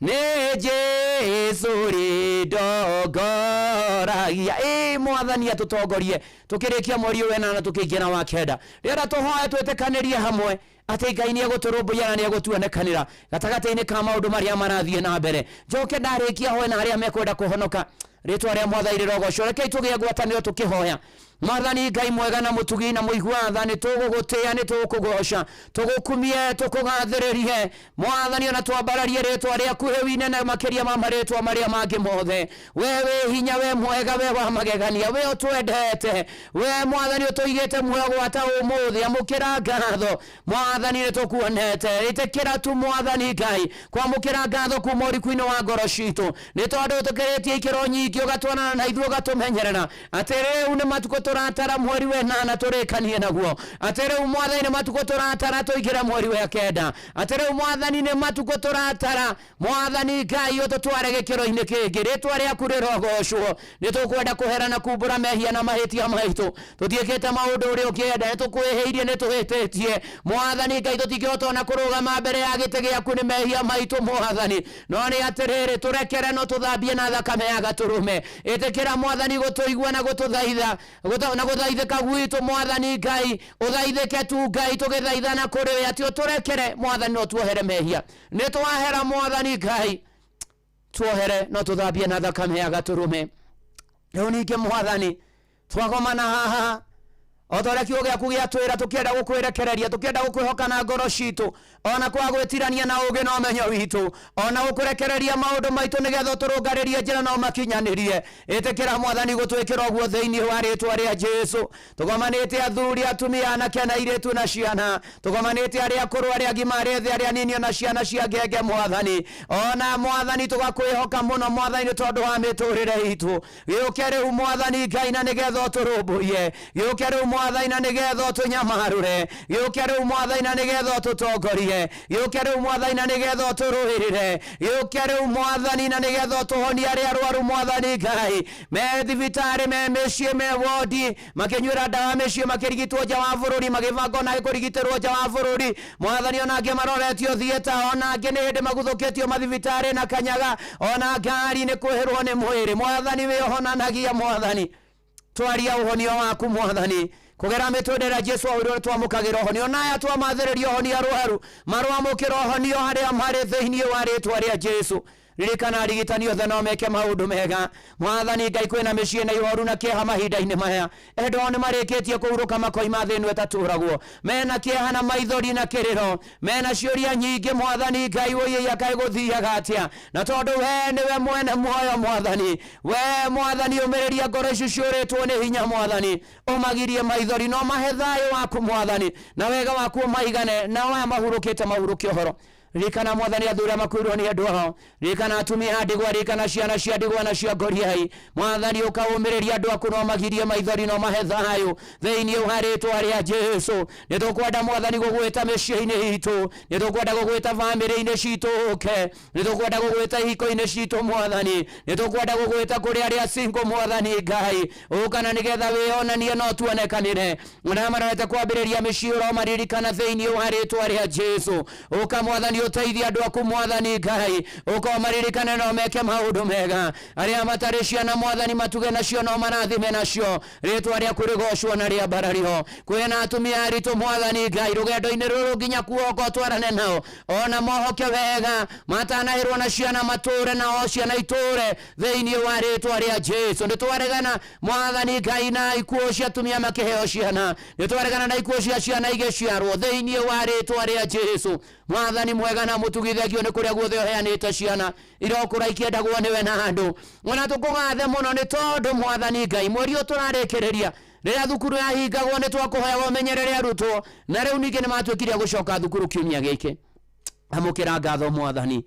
nĩ Jesu rĩndongoragia. Ĩ Mwathani atũtongorie tũkĩrĩkia mweri ũyũ wenana tũkĩingĩra wa kenda. Rĩera tũhoe twĩtĩkanĩrie hamwe atĩ Ngai nĩ egũtũrũmbũiya na nĩ egũtuonekanĩra gatagatĩ-inĩ ka maũndũ marĩa marathiĩ na mbere. Njoke ndarĩkia hoe na arĩa mekwenda kũhonoka. Rĩtwa rĩa Mwathani rĩrogocwo. Rekei tũgĩe ngwatanĩro tũkĩhoya. Mwathani Ngai mwega na mũtugi na mũigua tha, nĩ tũgũgũtĩĩa, nĩ tũgũkũgoca, tũgũkumie, tũkũgathĩrĩrie Mwathani, ona twambararie rĩtwa rĩaku rĩu inene makĩria ma marĩtwa marĩa mangĩ mothe. We wĩ hinya, we mwega, we wa magegania, we ũtwendete, we Mwathani ũtũigĩte muoyo gwata ũmũthĩ. Amũkĩra ngatho Mwathani, nĩ tũkuonete. Ĩtĩkĩra tu Mwathani Ngai kwamũkĩra ngatho kuma ũriku-inĩ wa ngoro citũ, nĩ tondũ ũtũkĩrĩtie ikĩro nyingĩ, ũgatwarana na ithuĩ, ũgatũmenyerera atĩ rĩu nĩ matukũ tũratara mweri wenana tũrĩkanie naguo, atĩ rĩu Mwathani nĩ matukũ tũratara tũingĩre mweri wa kenda, atĩ rĩu Mwathani nĩ matukũ tũratara, Mwathani Ngai ũtũtware gĩkĩro-inĩ kĩngĩ. Rĩtwa rĩaku rĩrogocwo. Nĩ tũkwenda kũhera na kumbũra mehia na mahĩtia maitũ. Tũtiĩkĩte maũndũ ũrĩa ũkĩenda, nĩ tũkwĩhĩirie, nĩ tũhĩtĩtie Mwathani Ngai. Tũtingĩhota ona kũrũgama mbere ya gĩtĩ gĩaku nĩ mehia maitũ Mwathani, no nĩ atĩrĩrĩ, tũrekere no tũthambie na thakame ya gatũrũme. Ĩtĩkĩra Mwathani gũtũigua na gũtũthaitha na gũthaithĩka gwitũ Mwathani Ngai. Ũthaithĩke tu Ngai tũgĩthaithana kũrĩ we atĩ ũtũrekere Mwathani, no tuohere mehia. Nĩ twahera Mwathani Ngai, tuohere no tũthambie na thakame ya gatũrũme. Rĩu ningĩ Mwathani, twagomana haha o ta ũrĩa kiugo gĩaku gĩatwĩra, tũkĩenda gũkwĩrekereria, tũkĩenda gũkwĩhoka na ngoro citũ, ona kwa gwĩtirania na ũũgĩ na ũmenyo witũ, ona gũkũrekereria maũndũ maitũ nĩgetha ũtũrũngarĩrie njĩra na ũmakinyanĩrie. Ĩtĩkĩra Mwathani gũtwĩkĩra ũguo thĩinĩ wa rĩtwa rĩa Jesu. Tũgomanĩte athuri, atumia, anake na airĩtu na ciana, tũgomanĩte arĩa akũrũ, arĩa agima, arĩa ethĩ, arĩa anini, ona ciana cia ngenge Mwathani. Ona Mwathani tũgakwĩhoka mũno Mwathani nĩ tondũ wa mĩtũrĩre itũ. Gĩũke rĩu Mwathani Ngai na nĩgetha ũtũrũmbũiye. Gĩũke rĩu Mwathani na nĩgetha ũtũnyamarũre. Gĩũke rĩu Mwathani na nĩgetha ũtũtongorie. Gĩũke rĩu Mwathani na nĩgetha ũtũrũĩrĩre. Gĩũke rĩu Mwathani na nĩgetha ũtũhonie arĩa arwaru Mwathani Ngai, me thibitarĩ, me mĩciĩ, me wodi, makĩnyuĩra ndawa mĩciĩ, makĩrigitwo nja wa bũrũri, magĩbanga ona kũrigitĩrwo nja wa bũrũri Mwathani. Ona angĩ maroretio thieta, ona angĩ nĩ hĩndĩ maguthũkĩtio mathibitarĩ na kanyaga, ona ngari nĩ kwĩhĩrwo nĩ mwĩrĩ. Mwathani wĩhonanagia Mwathani, twaria ũhonio waku Mwathani kũgera mĩtũndĩ ĩrĩa Jesu ahoirwo. Nĩ twamũkagĩra ũhonio, na aya twamathĩrĩria ũhonio, arwaru marwamũkĩra ũhonio harĩa marĩ thĩinĩ wa rĩtwa rĩa Jesu. Ririkana arigitani othe no meke maũndũ mega Mwathani Ngai. Kwĩna mĩciĩ na ihoru na kĩeha mahinda-inĩ maya, endwa ao nĩ marĩkĩtie kũhurũka makoima thĩ ĩno ĩtatũragwo, mena kĩeha na maithori na kĩrĩro, mena ciũria nyingĩ Mwathani Ngai, ũiĩia kaĩ gũthiaga atĩa? Na tondũ we nĩwe mwene muoyo Mwathani, we Mwathani ũmĩrĩria ngoro ici ciũrĩtwo nĩ hinya Mwathani, ũmagirie maithori no mahe thayũ waku Mwathani, na wega waku ũmaigane, nao aya mahurũkĩte mahurũke ũhoro. Ririkana Mwathani athuri arĩa makuirwo nĩ andũ ao, ririkana atumia a ndigwa, ririkana ciana cia ndigwa na cia ngoriai Mwathani. Ũkaũmĩrĩria andũ aku no magirie maithori no mahe thayũ thĩinĩ wa rĩtwa rĩa Jesu. Nĩ tũkwenda Mwathani gũgwĩta mĩciĩ-inĩ itũ, nĩ tũkwenda gũgwĩta bamĩrĩ-inĩ citũ ũke, nĩ tũkwenda gũgwĩta ihiko-inĩ citũ Mwathani, nĩ tũkwenda gũgwĩta kũrĩ arĩa single Mwathani Ngai, ũkana nĩgetha wĩonanie no tuonekanĩre. Na marorete kwambĩrĩria mĩciĩ, ũromaririkana thĩinĩ wa rĩtwa rĩa Jesu. Ũka Mwathani. Mwathani ũteithie andũ aku mwathani Ngai ũkorwo maririkane no meke maũndũ mega arĩa matarĩ ciana mwathani matuge nacio no marathime nacio rĩtwa rĩaku rĩgocwo na rĩambarario kwĩna atumia aritũ mwathani Ngai rũgendo-inĩ rũrũ nginya kuoka ũtwarane nao ona mohoke wega matanahĩrwo na ciana matũre nao ciana itũre thĩinĩ wa rĩtwa rĩa Jesu nĩtwaregana mwathani Ngai na ikuũ cia atumia makĩheo ciana nĩtwaregana na ikuũ cia ciana igĩciarwo thĩinĩ wa rĩtwa rĩa Jesu mwathani mwega na mũtugithagio nĩ kũrĩa guothe ũheanĩte ciana irokũra ikĩendagwo nĩwe na andũ ona tũkũgathe mũno nĩ tondũ mwathani Ngai mweri ũyũ tũrarĩkĩrĩria rĩrĩa thukuru yahingagwo nĩ twakũhoyaga ũmenyerere arutwo na rĩu ningĩ nĩ matuĩkire a gũcoka thukuru kiumia gĩkĩ amũkĩra ngatho mwathani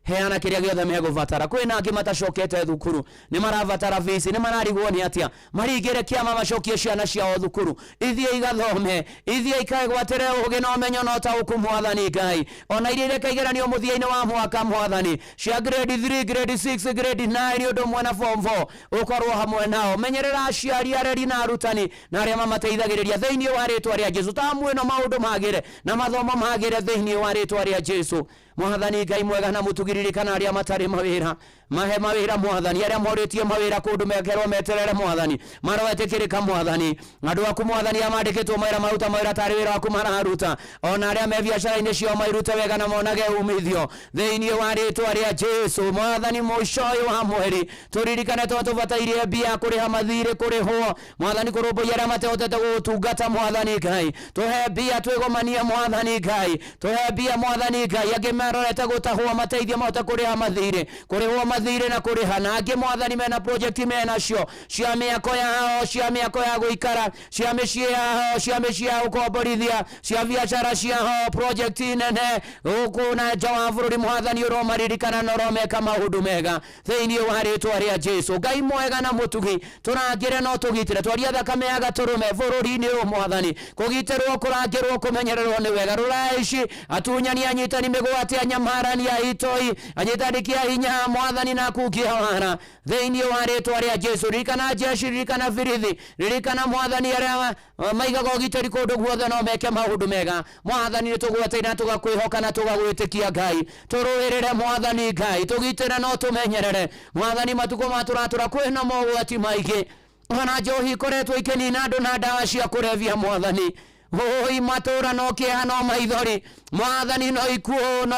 heana kĩrĩa gĩothe megũbatara kwĩna angĩ matacokete thukuru nĩ marabatara bici nĩ mararigwo nĩ atĩa maringĩre kĩama macokie ciana ciao thukuru ithiĩ igathome ithiĩ ikegwatĩre ũgĩ na ũmenyo na ũtaũku mwathani Ngai ona iria ireka igeranio mũthia-inĩ wa mwaka mwathani cia grade 3 grade 6 grade 9 ũndũ ũmwe na form 4 ũkorwo hamwe nao menyerera aciari areri na arutani na arĩa mamateithagĩrĩria thĩinĩ wa rĩtwa rĩa Jesu tamu ĩno maũndũ magĩre na mathomo magĩre thĩinĩ wa rĩtwa rĩa Jesu mwathani Ngai mwega na mũtugiririkana arĩa matarĩ mawĩra mahe mawĩra mwathani arĩa morĩtie mawĩra kũndũ mekerwo meterere mwathani maroetĩkĩrĩka mwathani andũ aku mwathani arĩa mandĩkĩtwo mawĩra maruta mawĩra tarĩ wĩra waku mararuta ona arĩa me biacara-inĩ ciao mairute wega na monage umithio thĩinĩ wa rĩtwa rĩa Jesu mwathani mũico ũyũ wa mweri tũririkane tondũ tũbatairie mbia kũrĩha mathirĩ kũrĩhwo mwathani kũrũmbũiya arĩa matehotete gũgũtungata mwathani Ngai tũhe mbia twĩgomanie mwathani Ngai tũhe mbia mwathani Ngai angĩ marorete gũtahwo mateithie mahote kũrĩha mathirĩ kũrĩhwo mathirĩ na kũrĩha na angĩ mwathani mena project menacio cia mĩako yao cia mĩako ya gũikara cia mĩciĩ yao cia mĩciĩ ya gũkomborithia cia biacara ciao project nene gũkũ na nja wa bũrũri mwathani ũromaririkana na ũromeka maũndũ mega thĩinĩ wa rĩtwa rĩa Jesu Ngai mwega na mũtugi tũrangĩre no tũgitĩre twaria thakame ya gatũrũme bũrũri-inĩ ũyũ mwathani kũgitĩrwo kũrangĩrwo kũmenyererwo nĩ wega rũraya ici atunyani anyitani mĩgwate anyamarani aitoi anyitani kĩa hinya mwathani na akungia wara thĩinĩ wa rĩtwa rĩa Jesu ririkana jeshi ririkana birithi ririkana mwathani arĩa maigaga ũgitĩri kũndũ guothe no meke maũndũ mega mwathani nĩ tũgweteire na tũgakwĩhoka na tũgagwĩtĩkia Ngai tũrũĩrĩre mwathani Ngai tũgitĩre no tũmenyerere mwathani matukũ ma tũratũra kwĩna mogwati maingĩ ona njohi ikoretwo ikĩnina andũ na ndawa cia kũrebia mwathani hoi matũra no kĩeha no maithori mwathani no ikuũ no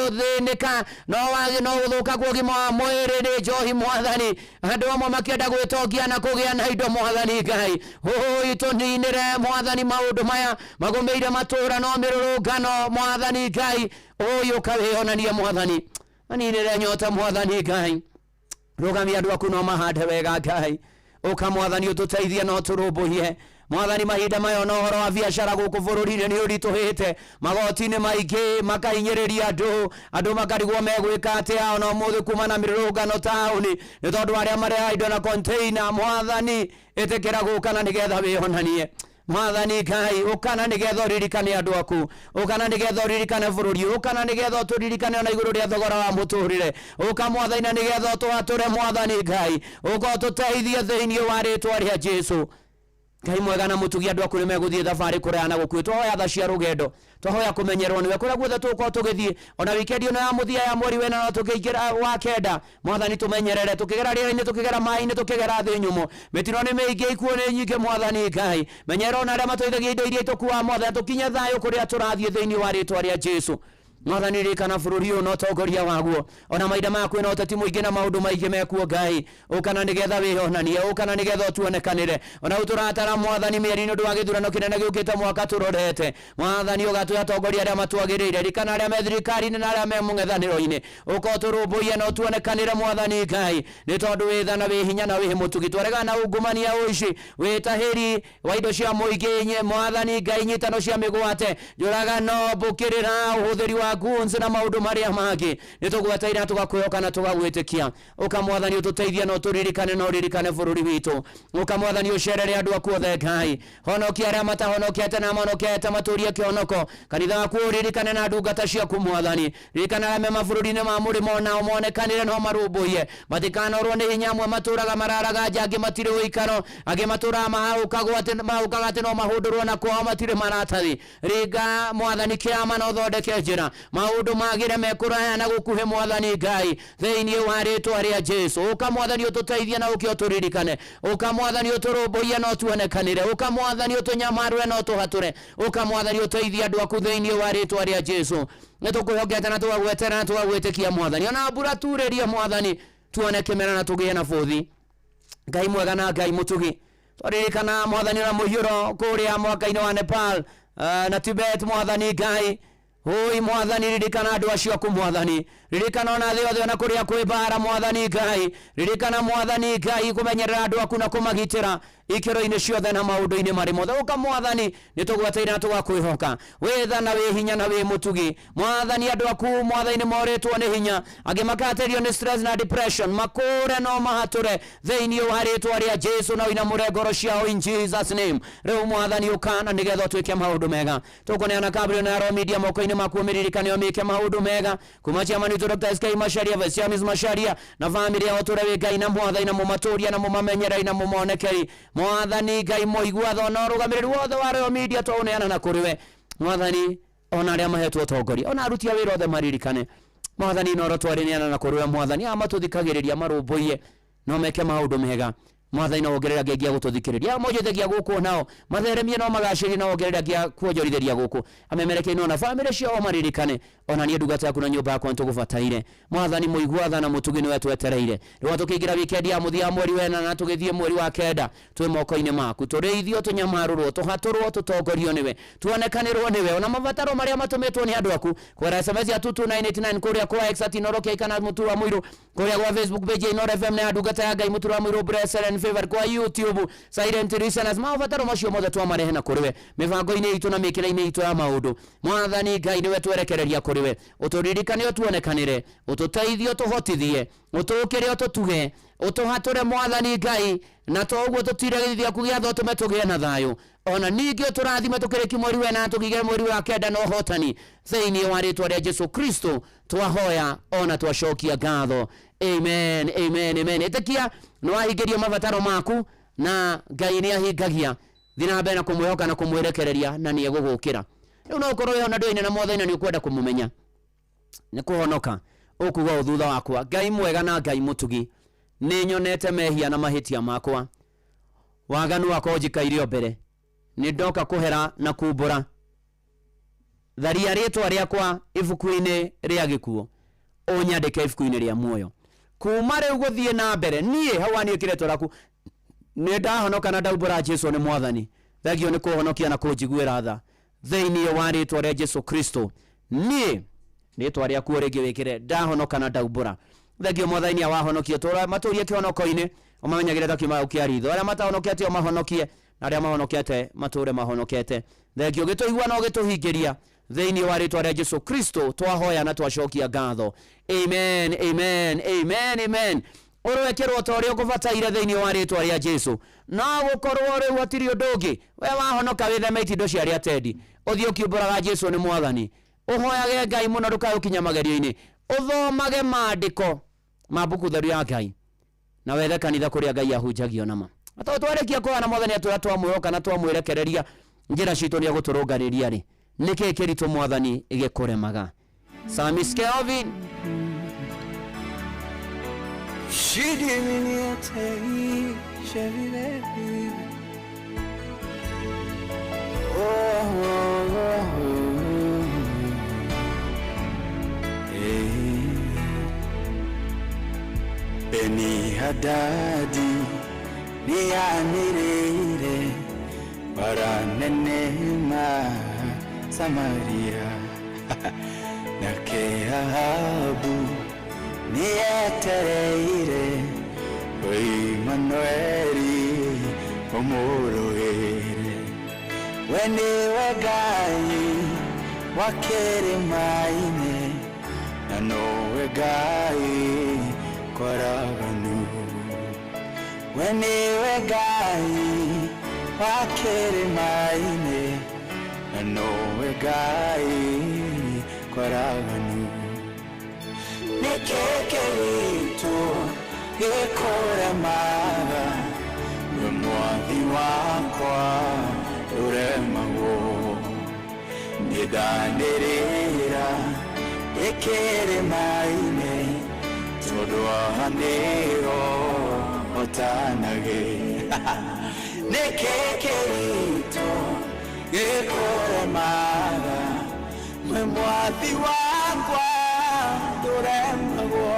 kũthĩnĩka no wagi no gũthũka kwa ũgima wa mwĩrĩ nĩ njohi mwathani andũ amwe makĩenda gwĩtongia na kũgĩa na indo mwathani Ngai hoi tũninĩre mwathani maũndũ maya magũmĩire matũra no mĩrũrũngano mwathani Ngai ũyũ ũkawĩonania mwathani maninĩre nyota mwathani Ngai rũgamia andũ aku no mahande wega Ngai ũka mwathani ũtũteithie no tũrũmbũiye mwathani mahinda maya ona ũhoro wa biacara gũkũ bũrũri-inĩ nĩ ũritũhĩte magoti-inĩ maingĩ makahinyĩrĩria andũ andũ makarigwo megwĩka atĩa ona ũmũthĩ kuma na mĩrũrũngano taũni nĩ tondũ arĩa marehaga indo na container mwathani ĩtĩkĩra gũka na nĩgetha wĩonanie mwathani Ngai ũkana nĩgetha ũririkane andũ aku ũkana nĩgetha ũririkane bũrũri ũkana nĩgetha ũtũririkane ona igũrũ rĩa thogora wa mũtũrĩre ũka mwathani na nĩgetha ũtũhatũre mwathani Ngai ũka ũtũteithie thĩinĩ wa rĩtwa rĩa Jesu Ngai mwega na mũtugi andũ aku nĩ megũthiĩ thabarĩ kũraya na gũkuĩ twahoya tha cia rũgendo twahoya kũmenyerwo nĩwe kũrĩa guothe tũgũkorwo tũgĩthiĩ ona wikendi ĩno ya mũthia ya mweri wena no tũkĩingĩra wa kenda mwathani tũmenyerere tũkĩgera rĩera-inĩ tũkĩgera maĩ-inĩ tũkĩgera thĩ nyũmũ mĩtino nĩ mĩingĩ ikuũ nĩ nyingĩ mwathani Ngai menyerera ona arĩa matũithagia indo iria itũkuaga mwathani tũkinye thayũ kũrĩa tũrathiĩ thĩinĩ wa rĩtwa rĩa Jesu mwathani ririkana bũrũri ũyũ na ũtongoria waguo ona mahinda maya kwĩna ũteti mũingĩ na maũndũ maingĩ mekuo Ngai ũkana nĩgetha wĩonanie ũkana nĩgetha ũtuonekanĩre ona rĩu tũratara mwathani mĩeri nĩ ũndũ wa gĩthurano kĩnene gĩũkĩte mwaka tũrorete mwathani ũgatũhe atongoria arĩa matwagĩrĩire ririkana arĩa me thirikari-inĩ na arĩa me mũng'ethanĩro-inĩ ũka ũtũrũmbũiye na ũtuonekanĩre mwathani Ngai nĩ tondũ wĩ tha na wĩ hinya na wĩ mũtugi twaregana na ungumania ũici wĩtahĩri wa indo cia mũingĩ mwathani Ngai nyitano cia mĩgwate njũragano mbũkĩrĩra ũhũthĩri wa goons na maũndũ marĩa mangĩ nĩ tũgweteire na tũgakwĩhoka na tũgagwĩtĩkia ũka mwathani ũtũteithie na ũtũririkane na ũririkane bũrũri witũ ũka mwathani ũcerere andũ aku othe Ngai honokia arĩa matahonokete na mahonokete matũrie kĩhonoko kanitha waku ũririkane na ndungata ciaku mwathani ririkana arĩa me mabũrũri-inĩ ma mũrĩmo nao monekanĩre no marũmbũiye matikanorwo nĩ hinya amwe matũraga mararaga nja angĩ matirĩ ũikaro angĩ matũraga mahũkaga atĩ no mahũndũrwo na kwao matirĩ maratathi ringa mwathani kĩama na ũthondeke njĩra Maũndũ magĩre mekũraya na gũkuhĩ Mwathani Ngai, thĩinĩ wa rĩtwa rĩa Jesu. Ũka Mwathani ũtũteithie na ũke ũtũririkane. Ũka Mwathani ũtũrũmbũiye na ũtuonekanĩre. Ũka Mwathani ũtũnyamarũre na ũtũhatũre. Ũka Mwathani ũteithie andũ aku thĩinĩ wa rĩtwa rĩa Jesu. Nĩ tũkwĩhokete na tũgagwetera na tũgagwĩtĩkia Mwathani. Ona mbura turĩrie Mwathani, tuone kĩmera na tũgĩe na bũthi. Ngai mwega na Ngai mũtugi, twaririkana Mwathani na mũiyũro kũrĩa mwaka-inĩ wa Nepal na Tibet. Mwathani Ngai, oi Mwathani, ririkana andũ acio aku Mwathani, ririkana ona thĩ yothe ona kũrĩa kwĩ mbara. Mwathani Ngai, ririkana Mwathani Ngai kũmenyerera andũ aku na kũmagitĩra ikĩro-inĩ ciothe na maũndũ-inĩ marĩ mothe. Ũka Mwathani, nĩ tũgweteire na tũgakwĩhoka. Wĩ tha na wĩ hinya na wĩ mũtugi Mwathani. Andũ aku Mwathani nĩ morĩtwo nĩ hinya, angĩ makatĩrio nĩ stress na depression. Makũre no mahatũre thĩinĩ wa rĩtwa rĩa Jesu, na ũinamũre ngoro ciao in Jesus name. Rĩu Mwathani, ũka na nĩgetha ũtuĩke maũndũ mega. Tũkũneana Gabriel na Royal Media moko-inĩ maku, ũmĩririkane, ũmĩke maũndũ mega. Kuma chairman witũ Dr. SK Macharia, Vice Chairman Macharia na family yao, tũre wĩ Ngai na Mwathani, na mũmatũrie na mũmamenyerei na mũmonekeri. Mwathani Ngai mũigua tho na ũrũgamĩrĩri wothe wa Royal Media twaũneana na kũrĩ we Mwathani. Ona arĩa mahetwo ũtongoria, ona aruti a wĩra othe maririkane Mwathani. Noro twarĩneana na kũrĩ we Mwathani. Aya matũthikagĩrĩria marũmbũiye no meke maũndũ mega Mwathani, na wongerera ngengia gũtũthikĩrĩria. Aya monjithagia gũkũ nao matheremie no magacĩrie, na wongerera ngia kuonjorithĩria gũkũ amemerekeire na bamĩrĩ ciao maririkane. Ona niĩ ndungata yaku na nyũmba yakwa nĩtũgũbataire Mwathani. Mũigua tha na mũtugi nĩwe twetereire. Rĩu tũkĩingĩra wikendi ya mũthia wa mweri wena na tũgĩthiĩ mweri wa kenda, twĩ moko-inĩ maku. Tũrĩithio, tũnyamarũrwo, tũhatũrwo, tũtongorio nĩwe, tuonekanĩrwo nĩwe. Ona mabataro marĩa matũmĩtwo nĩ andũ aku kwera SMS ya 22989 kũrĩa kwa X @Inooro kana Mũtura Mũirũ, kũrĩa gwa Facebook page ya Inooro FM na ya ndungata ya Ngai Mũtura Mũirũ Blessed and Favored, kwa YouTube Silent Listeners, mabataro macio mothe twamarehe na kũrĩ we mĩbango-inĩ itũ na mĩkĩre-inĩ itũ ya maũndũ. Mwathani Ngai, nĩwe twerekereria kũrĩ we. Ũtũririkane, ũtuonekanĩre, ũtũteithie, ũtũhotithie, ũtũũkĩre, ũtũtuge, ũtũhatũre Mwathani Ngai, na to ũguo tũtire gĩthithi gĩaku gĩa tha, ũtũme tũgĩe na thayũ. Ona ningĩ ũtũrathime tũkĩrĩki mweri wena, tũkĩgĩre mweri wa kenda na ũhotani. Thĩinĩ wa rĩtwa rĩa Jesu Kristo twahoya ona twacokia ngatho, amen, amen, amen. Ĩtĩkia nĩ wahingĩrio mabataro maku na Ngai nĩ ahingagia. Thiĩ na mbere na kũmwĩhoka na kũmwĩrekereria na nĩ egũgũkĩra. Rĩu no ũkorwo wĩho na ndũine na Mwathani na nĩ ũkwenda kũmũmenya nĩ kũhonoka, ũkuga ũũ thutha wakwa: Ngai mwega na Ngai mũtugi, nĩ nyonete mehia na mahĩtia makwa, waganu wakwa ũnjikaire o mbere. Nĩ ndoka kũhera na kumbũra. Tharia rĩtwa rĩakwa ibuku-inĩ rĩa gĩkuũ, ũnyandĩke ibuku-inĩ rĩa muoyo. Kuma rĩu gũthiĩ na mbere, niĩ hau waniĩkĩre rĩtwa rĩaku, nĩ ndahonoka na ndaumbũra Jesu nĩ Mwathani. Thengio nĩ kũhonokia na kũnjiguĩra tha. Thĩinĩ wa rĩtwa rĩa Jesu Kristo, niĩ rĩtwa rĩaku o rĩngĩ wĩkĩre, ndahonoka na ndaumbũra. Thengio Mwathani nĩ awahonokie. Tũra matũrie kĩhonoko-inĩ, ũmamenyagĩre ta kiuma kĩa ritho. Arĩa matahonokete ũmahonokie, na arĩa mahonokete matũre mahonokete. Thengio ũgĩtũigua na ũgĩtũhingĩria. Thĩinĩ wa rĩtwa rĩa Jesu Kristo twahoya na twacokia ngatho, amen, amen, amen, amen. Ũrwekĩrwo ta ũrĩa ũkũbataire thĩinĩ wa rĩtwa rĩa Jesu. No gũkorwo rĩu hatirĩ ũndũ ũngĩ. We wahonoka, wĩtheme itindo cia arĩa atendi, ũthiĩ ũkiumbũraga Jesu nĩ Mwathani, ũhoyage Ngai mũno ndũkae gũkinya magerio-inĩ, ũthomage maandĩko ma mbuku theru ya Ngai, na wethe kanitha kũrĩa Ngai ahunjagio nama. Na tondũ twarĩkia kũhoya na Mwathani atwĩra twamwĩhoka na twamwĩrekereria njĩra citũ nĩ egũtũrũngarĩria rĩ, nĩkĩ kĩritũ Mwathani gĩkũremaga? Sami Skelvin. Shidiminiate, Chevy. Oh, oh, oh, Hey. Beni Hadadi nianĩrĩire baranenema Samaria, nake Ahabu nĩetereire Imanueli ũmũrũĩre. We nĩwe Ngai wa kĩrĩma-inĩ, na nowe Ngai kwaraganu. We nĩwe Ngai wa kĩrĩma-inĩ, na nowe Ngai kwaraganu. Nĩkĩ kĩritũ gĩkũremaga? We Mwathi wakwa ũremagwo. Nĩndanĩrĩra. Ndĩkĩrĩma-inĩ tondũ haha nĩho hotanagĩra. Nĩkĩ kĩritũ gĩkũremaga mwĩ mwathi wakwa ndũremagwo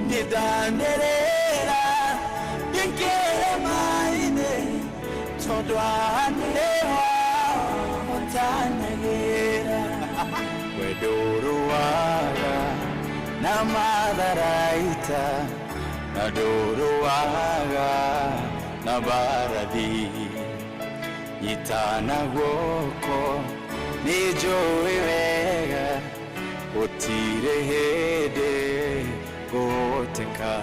nĩndanĩrĩra ndĩkĩrĩma-inĩ tondũ haha nĩho hotanagĩra. We ndũrũaga na matharaita na ndũrũaga na mbarathi nyitana guoko nĩ njũĩ wega gũtirĩ hĩndĩ ngũteka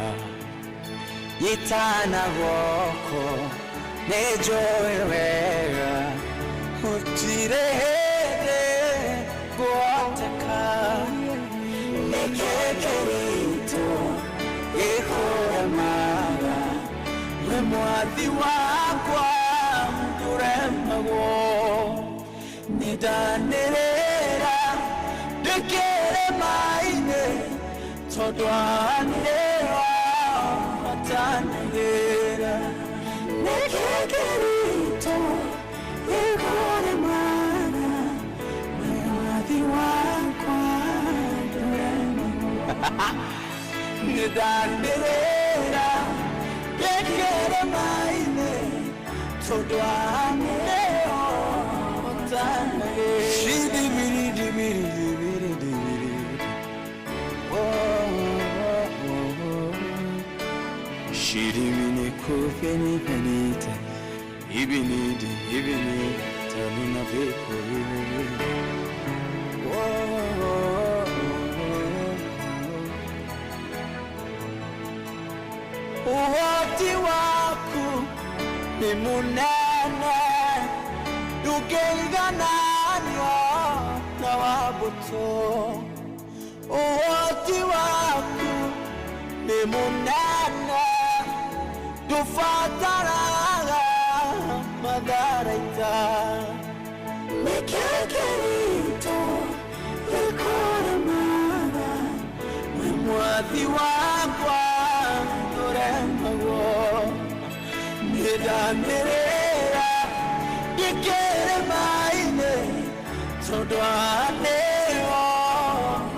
nyitana guoko nĩ njũĩ wega gũtirĩ hĩndĩ ngũteka nĩkĩ kĩritũ gĩkũremaga we mwathi wakwa ndũremagwo nĩndanĩrĩra ndĩkĩrĩma-inĩ tondũ haha nĩho hotanagĩra. Nĩkĩ kĩritũ gĩkũremaga we mwathi wakwa ndũremagwo nĩndanĩrĩra ndĩkĩrĩma-inĩ tondũ haha nĩho hotanagĩra. Shidibiri-dibiri-dibiri-dibiri. Oh, oh, oh, oh. Shirimini kufeni penite ibinidi ibini tanina veko ibini. Oh, oh, oh, oh. Uhoti waku ni munene ndũngĩigananio na wa mbũtũ. Ũhoti waku nĩ mũnene ndũbataraga matharaita. Nĩkĩ kĩritũ gĩkũremaga wĩ mwathi wakwa ndũremagwo nĩndanĩrĩra ndĩkĩrĩma-inĩ tondũ haha nĩho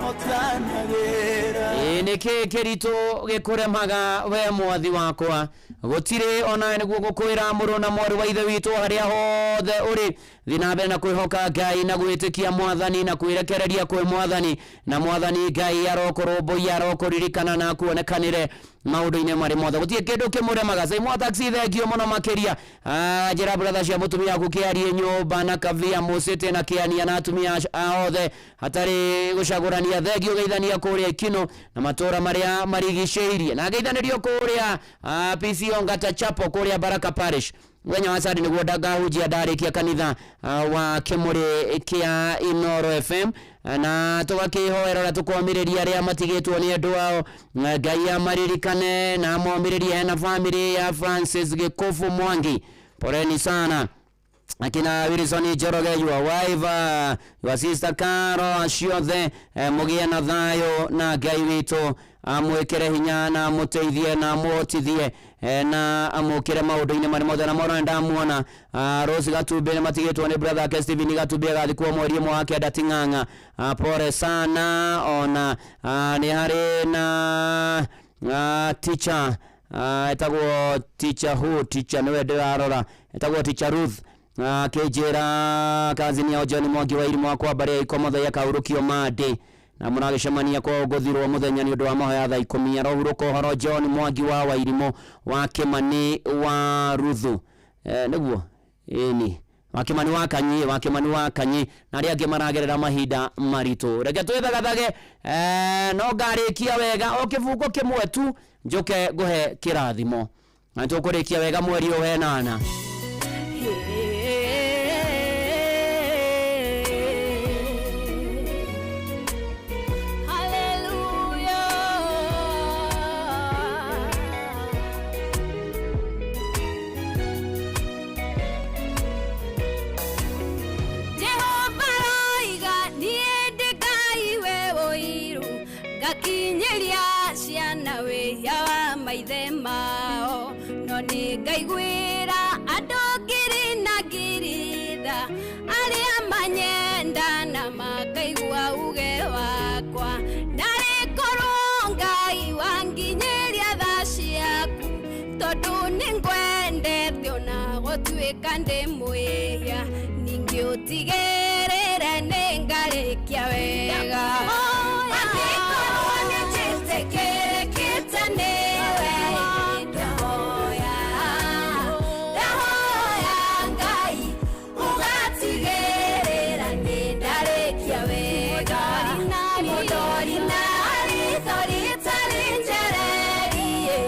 hotanagĩra. Ĩ nĩkĩ kĩritũ gĩkũremaga we mwathi wakwa gũtirĩ onawe nĩguo gũkwĩra mũrũ na mwarĩ wa ithe witũ harĩa hothe ũrĩ thiĩ na mbere na kwĩhoka Ngai na gwĩtĩkia mwathani na kwĩrekereria kwĩ mwathani na mwathani Ngai arokũrũmbũiya arokũririkana na akuonekanĩre maũndũ-inĩ marĩ mothe gũtirĩ kĩndũ kĩmũremaga. Saimwa taxi thengio mũno makĩria. Njĩra brother cia mũtumia waku kĩarie nyũmba na kavia mũcĩte na kĩania na atumia othe hatarĩ gũcagũrania. Thengio geithania kũrĩa Ikino na matũra marĩa marigicĩirie na geithanĩrio kũrĩa PCO Ngata Chapel kũrĩa Baraka Parish. Mũthenya wa Sunday nĩguo ngahunjia ndarĩkia kanitha wa kĩmũrĩ kĩa Inoro FM na tũgakĩhoera ũrĩa tũkomĩrĩria arĩa matigĩtwo nĩ andũ ao Ngai amaririkane na amomĩrĩrie hena family ya Francis Gĩkũbũ Mwangi, poleni sana. Akina Wilson Njoroge, your wife, your sister Caro, acio othe mũgĩe na thayũ na Ngai witũ amwĩkĩre hinya na amũteithie na amũhotithie na amũkĩre maũndũ-inĩ marĩ mothe. Na moro ndamuona Rose Gatumbĩ nĩ matigĩtwo nĩ brother ake Stephen Gatumbĩ agathikwo mweri ũmwe wa kenda Ting'ang'a. Pole sana. Ona nĩ harĩ na teacher etagwo teacher who teacher nĩwe ndĩrarora etagwo teacher Ruth akĩnjĩra kazini yao John Mwangi wa Irimũ wakwa mbarĩ ya Ikomo akaurũkio Monday na mũragĩcemania kwa ngũthirwo mũthenya nĩ ũndũ wa mahoya thaa 10 arohurũka ũhoro John Mwangi wa Wairimũ wa Kĩmani wa Ruthu nĩguo ĩni wa Kĩmani wa Kanyi wa Kĩmani wa Kanyi na arĩa angĩ maragerera mahinda maritũ. Reke twĩthagathage no ngarĩkia wega o kĩbungo kĩmwe tu njoke ngũhe kĩrathimo na tũkũrĩkia wega mweri ũyũ wenana. Jehova roiga niĩ ndĩ Ngai we Ngaiguĩra andũ ngiri na ngiri tha arĩa manyenda na makaigua uge wakwa. Narĩ korwo Ngai wanginyĩria tha ciaku tondũ nĩngwendete ona gũtuĩka ndĩ mwĩhia ningĩ ũtigĩrĩre nĩngarĩkia wega. Angĩkorwo nĩnjĩtĩkĩrĩkĩte nĩwe, ndahoya ndahoya Ngai ũgatigĩrĩra nĩndarĩkia wega. Mũndori na ritho rĩtarĩ njererie,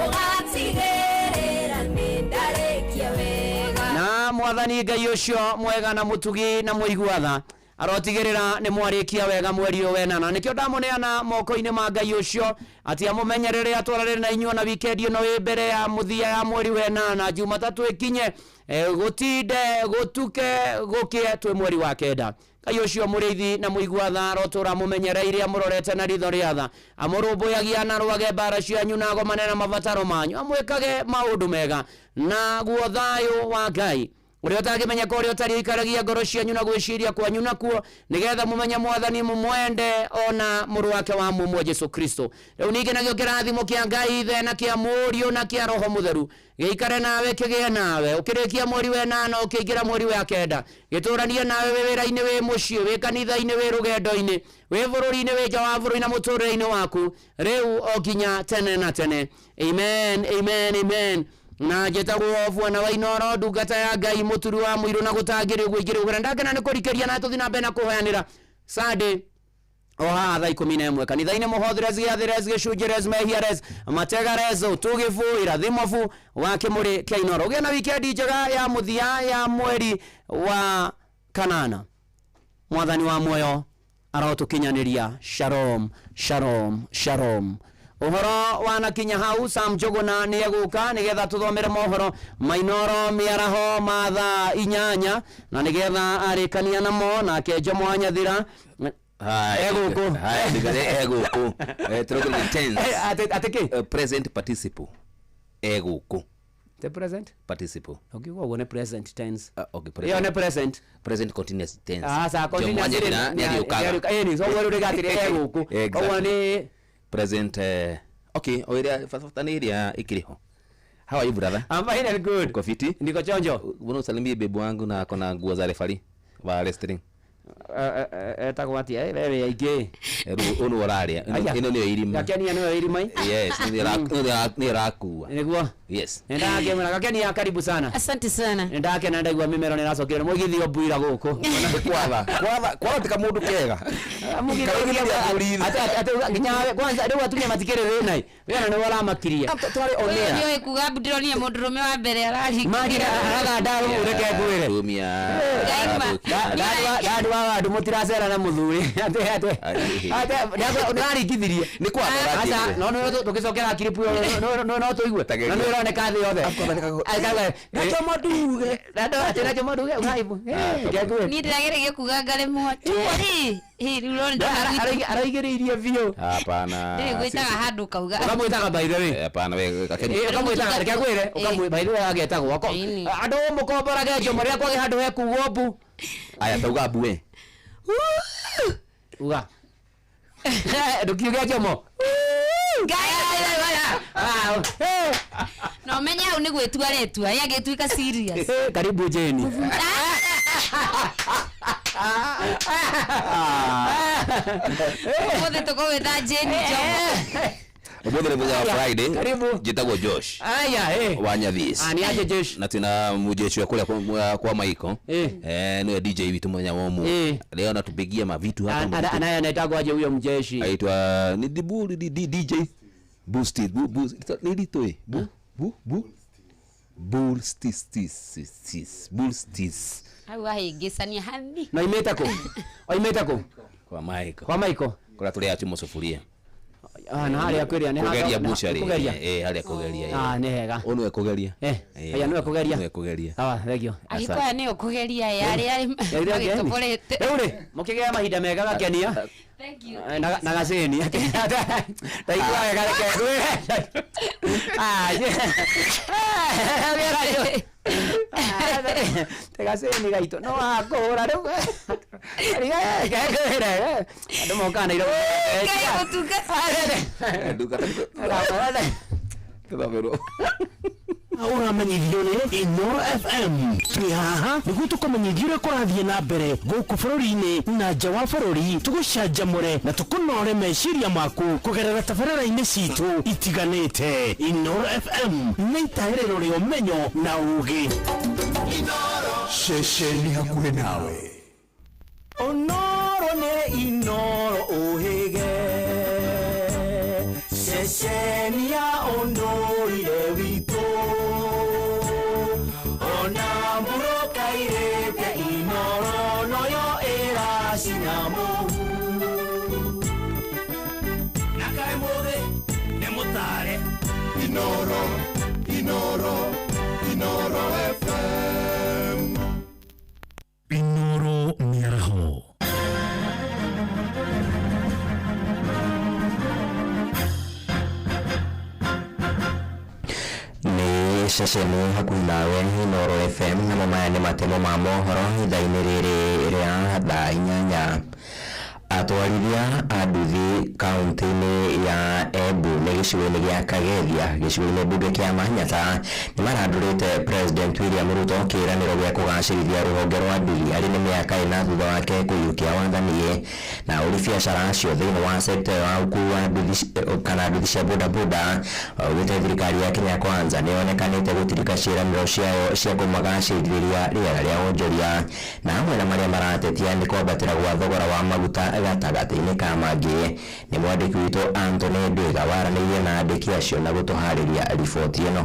ũgatigĩrĩra nĩndarĩkia wega. Na mwathani Ngai ũcio mwega na mũtugi na mũigua tha arotigĩrĩra nĩ mwarĩkia wega mweri ũyũ wenana. Nĩkĩo ndamũneana moko-inĩ ma Ngai ũcio atĩ amũmenyerere atwarane na inyuĩ na wikendi ĩno ĩ mbere ya mũthia ya mweri wenana, Jumatatũ ĩkinye, gũtinde gũtuke gũkĩe twĩ mweri wa kenda. Ngai ũcio mũrĩithi na mũigua tha arotũra mũmenyereire amũrorete na ritho rĩa tha, amũrũmbũyagia na rwage mbara cianyu na agomane na mabataro manyu, amwĩkage maũndũ mega naguo thayũ wa Ngai ũrĩa ũtangĩmenyeka ũrĩa ũtariĩ ũikaragia ngoro cianyu na gwĩciria kwanyu nakuo, nĩgetha mũmenye mwathani mũmwende ona mũrũ wake wa mũmwe Jesu Kristo. Rĩu ningĩ nakĩo kĩrathimo kĩa Ngai Ithe na kĩa Mũriũ na kĩa Roho Mũtheru gĩikare nawe kĩgĩe nawe ũkĩrĩkia mweri wenana ũkĩingĩra mweri wa kenda, gĩtũranie nawe wĩ wĩra-inĩ, wĩ mũciĩ, wĩ kanitha-inĩ, wĩ rũgendo-inĩ, wĩ bũrũri-inĩ, wĩ nja wa bũrũri na mũtũrĩre-inĩ waku rĩu o nginya tene na tene. Amen, amen, amen. Na njĩtagwo bwana wa Inooro, ndungata ya Ngai, mũturi wa mũirũ na gũtangĩrĩ ũguo ingĩrĩ ũguo. Ndakena nĩ kũrikĩria na tũthiĩ na mbere na kũhoyanĩra Sunday o haha thaa 11 kanitha-inĩ mũhothires gĩathĩres gĩcunjĩres mehiares mategares ũtũgĩbũ irathimobu wa kĩmũrĩ kĩa Inooro. Ũgĩe na wikendi njega ya mũthia ya mweri wa kanana. Mwathani wa muoyo arotũkinyanĩria. Shalom, shalom, shalom. Ũhoro wanakinya hau, Sam Njũgũna nĩ egũka nĩgetha tũthomere mohoro ma Inooro mĩaraho ma thaa 8 na nĩgetha arĩkania namo nake Jomo wa Nyathira egũkũ. Egũkũ. Tũrũgĩrĩre tense. Atĩ kĩ? Present participle. Egũkũ. The present? Participle. Ũkiuga ũguo nĩ present tense. Okay, Ĩyo nĩ present. Present continuous tense. Aca, Jomo continuous wa Nyathira rĩ, nĩ arĩũkaga. ĩni, so ũguo rĩu rĩgatĩrĩ egũkũ. Exactly. Koguo nĩ present okay, o ĩrĩa bata nĩ ĩrĩa ĩkĩrĩ ho. How are you brother? I'm fine and good. Uko fiti? Niko chonjo. Mbona usalimie bebu wangu na ako na nguo za refari wa wrestling? Etagwo atĩa? Wewe aingĩ. Rĩu ũyũ nĩwe ũrarĩa. Aya. Ĩno nĩyo irima. Gakenia nĩwe irima. Yes, nĩyo ĩrakua. Nĩguo. Yes. Nĩndakĩmwĩra Gakenia karibu sana. Asante sana. Nĩndakena ndaigua mĩmero nĩracokire mũigithio mbuira gũkũ. Kwatha. Kwatha, kwatha ti kamũndũ kega. Nginya kwanza rĩu atumia matikĩrĩ thĩna. Wĩra nĩwe ũramakirie. Twarĩ on air. Ũyũ nĩoĩ kuga ndĩronire mũndũrũme wa mbere ararigĩra. Magira araganda rĩu reke ngwĩre. Atumia. Ndandũ wa wandu mũtiracera na mũthuri. Atĩ ndĩraringithirie. Nĩ kwatha Aca, no no tũgĩcokera clip ĩyo no tũigue. Na nĩ ĩroneka thĩ yothe. Nacho maduge. Atĩ nacho maduge ũgaibu. Niĩ ndĩrageragia kuga ngaremwo. Rĩ, rĩu ũrona ndona Araigĩrĩirie biũ. Hapana. Ndĩrĩ gwĩtaga handũ kauga. Ũkamwĩtaga by the way. Hapana we Gakenia. Ũkamwĩtaga reke ngwĩre, ũkamwĩ by the way agetagwo. Andũ mũkomborage njomo rĩrĩa kwagĩ handũ hekugwo mbu. Aya tauga mbu we. Uga. Ndũkiuge njomo. Na ũmenye hau nĩ gwĩtua aretua, ye agĩtuĩka serious. Karibu Jane. Ũmũthĩ tũkũgwĩta Jane Njomo. Ũmũthĩ nĩ mũthenya wa Friday. Karibu. Njĩtagwo Josh. Aya, eh. Wa Nyathis. Ah, nĩ aje Josh. Na twĩna mũjeshi wa kũrĩa kwa Maiko. Nĩwe DJ witũ mũthenya wa ũmũthĩ. Leo anatupigia mavitu hapa. Mavitu. Anaye anaitagwo aje huyo mjeshi? Aitwa ni Dibu DJ Boosted Bu Boost ni ritũ ĩ Bu Bu Bu Bullstis Bullstis Hau ahĩngĩcania hathi. Na oimĩte kũ? Oimĩte kũ? Kwa Maiko. Kwa Maiko. Kũrĩa tũrĩaga chumo sufuria. Ah, na harĩa kwĩrĩa nĩ Kũgeria handũ- bucari. kũgeria. Eh, harĩa kũgeria. Ah, nĩ hega. Ũyũ nĩwe kũgeria. Eh, aya nĩwe kũgeria. Nĩwe kũgeria. Sawa, thengio. Agĩkũya nĩyo kũgeria yarĩ arĩ magĩtoborete. Rĩu rĩ, mũkĩgĩa mahinda mega gakenia. Thank you. Eh, na gacĩni. Ndaigua wega reke ngwĩre. Ah, te gacĩni gaitũ no akũhũra rĩu. Reke ngwĩre. Andũ mokaga Nairobi. Ngai gũtungata. Tũthaberwo. Ũramenyithio nĩ Inoro FM. Twĩ haha nĩguo tũkũmenyithie ũrĩa kũrathiĩ na mbere gũkũ bũrũri-inĩ na nja wa bũrũri, tũgũcanjamũre na tũkũnore meciria maku kũgerera tabarĩra-inĩ citũ itiganĩte. Inoro FM nĩ itahĩrĩro rĩa ũmenyo na ũgĩ. Ceceni hakuhĩ nawe. Onoro nĩ Inoro ũhĩge, ceceni ya ũndũire witũ, ona mbura kairĩte Inoro noyo ĩracina mũhu. Na kaĩ mũthĩ nĩ mũtare. Inoro, Inoro, Inoro FM. Inoro mĩaraho. Nĩ ceceni hakuhĩ nawe Inoro FM, namo maya nĩ matemo ma mohoro ithaa-inĩ rĩrĩ rĩa thaa 8. Atwarithia a nduthi kaunti-inĩ ya Embu nĩ gĩcigo-inĩ gĩa Kagethia gĩcigo-inĩ mbunge kĩa Manyata nĩ marandũrĩte President William Ruto kĩĩranĩro gĩa kũgacĩrithia rũhonge rwa nduthi arĩ nĩ mĩaka 4 thutha wake kũiyũkia wathani. Na ũrĩ biacara acio thĩinĩ wa sekta ya ũkuui wa nduthi kana nduthi cia bodaboda augĩte thirikari ya Kenya Kwanza nĩ yonekanĩte gũtirika ciĩranĩro ciayo cia kũmagacĩrithĩria rĩera rĩa wonjoria, na hamwe na marĩa maratetia nĩ kwambatĩra gwa thogora wa maguta gatagatĩ-inĩ ka mangĩ. Nĩ mwandĩki witũ Anthony Ndwiga waranĩirie na andĩki acio na gũtũharĩria riboti ĩno.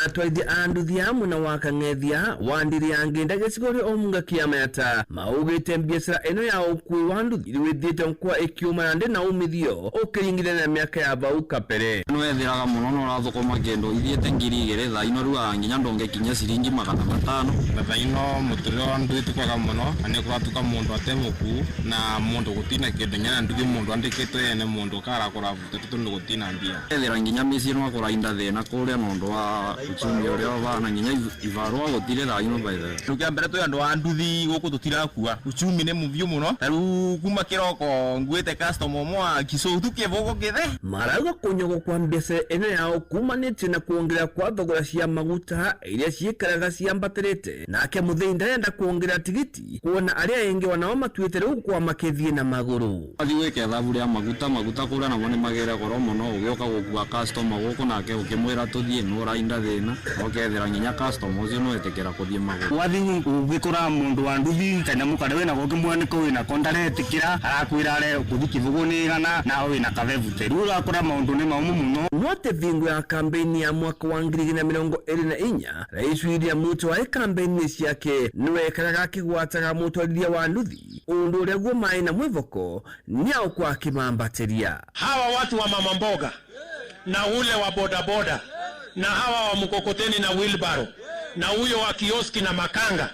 Atwarithia a nduthi a mwena wa Kang'ethia wa ndiri ya Nginda gĩcigo kĩa Omunga kĩa Mayata maugĩte biacara ĩno ya ũkuui wa nduthi rĩu ĩthiĩte kwa ĩkĩũma na ndĩ na umithio ũkĩringithania na mĩaka ya bau kabere. Nĩwethĩraga mũno na ũrathũkũma kĩndũ ithiĩte 2000 thaa ino rĩu nginya ndũngĩkinyia ciringi 500. Na thaa ino mũtũrĩre wa nduthi ti kwega mũno na nĩ kũratuka mũndũ ate mũkuu na mũndũ gũtina kĩndũ nyana nduthi mũndũ andĩkĩtwo ene mũndũ karakũra butete tondũ gũtina mbia. Ethĩra nginya mĩciĩ nĩwakũrainda thĩna kũrĩa nondũ wa uchumi ũrĩa ũbana nginya ibarũa gũtirĩ thaa ino by the way. Rĩu kĩa mbere twĩ andũ a nduthi gũkũ tũtirakua uchumi nĩ mũbiũ mũno ta rĩu kuma kĩroko nguĩte customer ũmwe wa Kisutu kĩbũgũ kĩthe. Marauga kũnyogwo kwa mbeca ĩno yao kumanĩtie na kuongerera kwa thogora cia maguta iria ciikaraga ciambatĩrĩte, nake mũthĩi ndarenda kuongerera tigiti kuona arĩa aingĩ onao matuĩte rĩu kwa makĩthiĩ na magũrũ. Wathiĩ gwĩka ithabu rĩa maguta maguta kũrĩa namo nĩ magĩre goro mũno ũgĩũka gũkua customer gũkũ nake ũkĩmwĩra tũthiĩ nĩ ũrainda thĩna ũkethĩra nginya customer ũcio nĩwetĩkĩra kũthiĩ magũrũ. Wathi ũgĩkora mũndũ wa nduthi kana mũkare wĩna ũkĩmwĩra nĩkũ wĩnako ndaretĩkĩra arakwĩra are kũthi kĩbũgũ nĩ igana nawe wĩna kabebute rĩu ũrakora maũndũ nĩ maũmũ mũno. Wote vingo ya kampeni ya mwaka wa 2024 Rais William Ruto arĩ kampeni ciake nĩwekaraga akĩgwataga mũtwarithia wa nduthi ũndũ ũrĩa guo maĩ na mwĩvoko nĩaũkwa akĩmambatĩria. Hawa watu wa mama mboga na ule wa bodaboda na hawa wa mkokoteni na wheelbarrow na huyo wa kioski na makanga,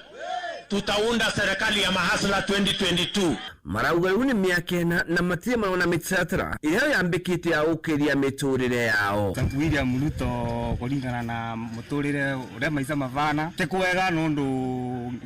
tutaunda serikali ya mahasla 2022. Marauga rĩu nĩ mĩaka 4 na matirĩ marona mĩtaratara ĩrĩa yambĩkĩte ya gũkĩria mĩtũrĩre yao. William Ruto kũringana na mũtũrĩre ũrĩa maica mabana ti kwega nũndũ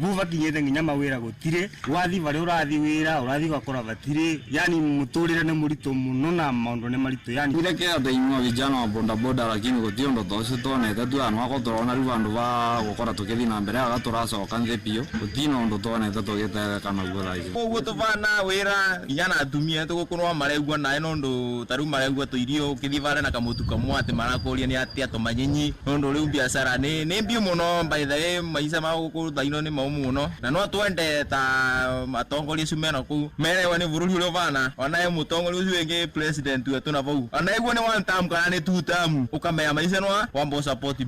bubakinyĩte nginya mawĩra gũtirĩ wathi barĩa ũrathi wĩra ũrathi ũgakora batirĩ yani mũtũrĩre nĩ mũritũ mũno na maũndũ nĩ maritũ yani. Ile kĩa tũinyua vijana wa bodaboda lakini gũtirĩ ũndũ ta ũcio tuonete tu andu akwa tũrona rĩu vandũ va gũkora tũkĩthiĩ na mbere aga tũracoka nthĩ biũ gũtirĩ na ũndũ tuonete tũgĩteithĩka naguo thaa ici. Koguo tũbana wĩra nginya na atumia tũgũkorwo maregua naĩ nũndũ ta rĩu maregua tũirio ũkĩthiĩ bare na kamũtu kamwe atĩ marakũria nĩ atĩa tũmanyinyi nũndũ rĩu biacara nĩ mbiũ mũno by the way maica ma gũkũ thaa ino nĩ maũmũ mũno na no twende ta atongoria acio mena kũu merewa nĩ bũrũri ũrĩa ũbana onaye mũtongoria ũcio wĩngĩ president wetũ na bau onaigua nĩ one term kana nĩ two term ũkamenya maica nwa wamba support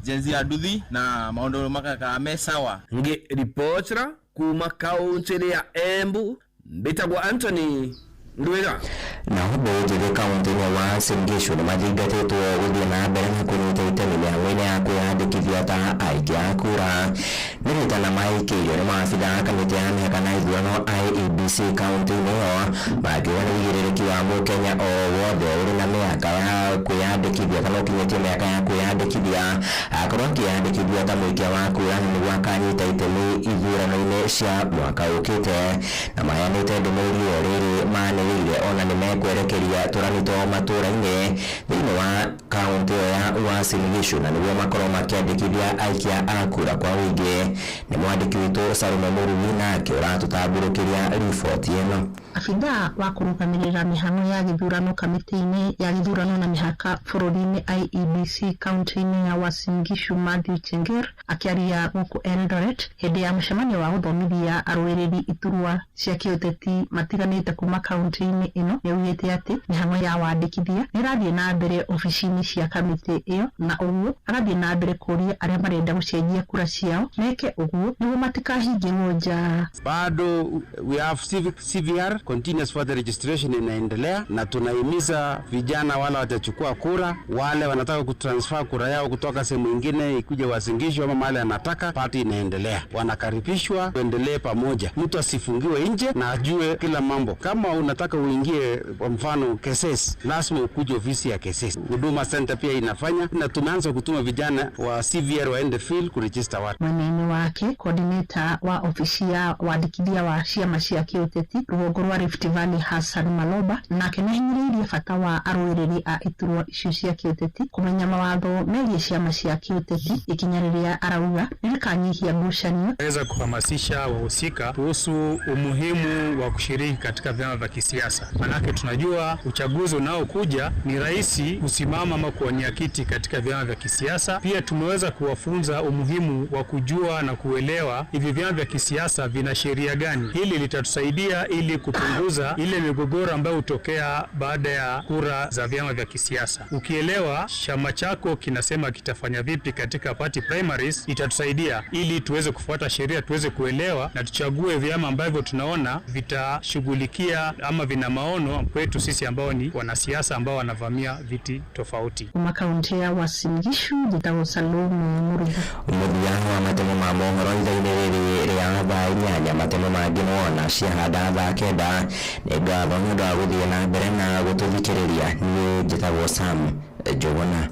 Gen Z ya nduthi na maũndũ makakara me sawa. Ngĩ ripotera kuma kaunti ya Embu mbĩtagwo Anthony Ndwega. Nao mbeũ njĩthĩ kaũntĩ-inĩ ya Uasin Gishu nĩ mathingatĩtwo gũthiĩ na mbere na kũnyita itemi mĩhang'o-inĩ ya kwĩyandĩkithia ta aikia a kura. Nĩ ritana maikĩirio nĩ maabitha a kamĩtĩ ya mĩhaka na ithurano IEBC kaũntĩ-inĩ ĩyo, makiuga nĩ ũigĩrĩrĩki wa mũkenya o wothe ũrĩ na mĩaka ya kwĩyandĩkithia kana ũkinyĩtie mĩaka ya kwĩyandĩkithia akorwo akĩyandĩkithia ta mũikia wa kura na nĩguo akanyita itemi ithurano-inĩ cia mwaka ũkĩte. Na maheanĩte ndũmĩrĩri ĩyo rĩrĩ manĩrĩire ona nĩ mekwerekeria tũranito matũra-inĩ thĩinĩ wa kaũntĩ ĩyo ya Uasin Gishu na nĩguo makorwo makĩandĩkithia aikia a kura kwa ũingĩ. Nĩ mwandĩki witũ Salome Mũrugi nake ũratũtambũrũkĩria riboti ĩno. Abithaa wa kũrũgamĩrĩra mĩhang'o ya gĩthurano kamĩtĩ-inĩ ya gĩthurano na mĩhaka bũrũri-inĩ IEBC kaũntĩ-inĩ ya Uasin Gishu Mathew Chenger akĩaria gũkũ Eldoret hĩndĩ ya mũcemanio wa gũthomithia arũĩrĩri iturwa cia kĩũteti matiganĩte kuma kaũntĩ-inĩ ĩno, nĩaugĩte atĩ mĩhang'o ya wandĩkithia nĩ ĩrathiĩ na mbere obici-inĩ cia kamĩtĩ ĩyo, na ũguo agathiĩ na mbere kũũria arĩa marenda gũcenjia kura ciao meke ũguo nĩguo matikahingĩrwo nja. Bado we have CVR, continuous voter registration inaendelea, na tunahimiza vijana wale watachukua kura, wale wanataka kutransfer kura yao kutoka sehemu ingine ikuje Uasin Gishu ama mahali anataka, party inaendelea, wanakaribishwa, tuendelee pamoja, mtu asifungiwe nje na ajue kila mambo. Kama unataka uingie kwa mfano KSS, lazima ukuje ofisi ya KSS. Huduma Center pia inafanya, na tumeanza kutuma vijana wa CVR waende field kuregister watu. Mwena-inĩ wake coordinator wa obici ya wandĩkithia wa ciama cia kĩũteti rũgongo rwa Rift Valley Hassan Maloba nake nĩahinyĩrĩirie bata wa arũĩrĩri a iturwa icio cia kĩũteti kũmenya mawatho megiĩ ciama cia kĩũteti, ikinya rĩrĩa arauga nĩrĩkanyihia ngucanio. Weza kuhamasisha wahusika kuhusu umuhimu wa kushiriki katika vyama vya kisiasa, manake tunajua uchaguzi unaokuja ni rahisi kusimama ama kuwania kiti katika vyama vya kisiasa. Pia tumeweza kuwafunza umuhimu wa kujua na kuelewa hivi vyama vya kisiasa vina sheria gani. Hili litatusaidia ili kupunguza ile migogoro ambayo hutokea baada ya kura za vyama vya kisiasa. Ukielewa chama chako kinasema kitafanya vipi katika party primaries, itatusaidia ili tuweze kufuata sheria, tuweze kuelewa na tuchague vyama ambavyo tunaona vitashughulikia ama vina maono kwetu sisi ambao ni wanasiasa ambao wanavamia viti tofauti. Kuma kaũntĩ ya Uasin Gishu njĩtagwo Salome Mũrugi. Mũthia wa matemo ma mohoro ithaa-inĩ rĩrĩ rĩa thaa 8, matemo mangĩ nĩwona ciahanda thaa 9. Nĩ ngatho nĩ ũndũ wa gũthiĩ na mbere na gũtũthikĩrĩria. Niĩ njĩtagwo Sam Njũgũna.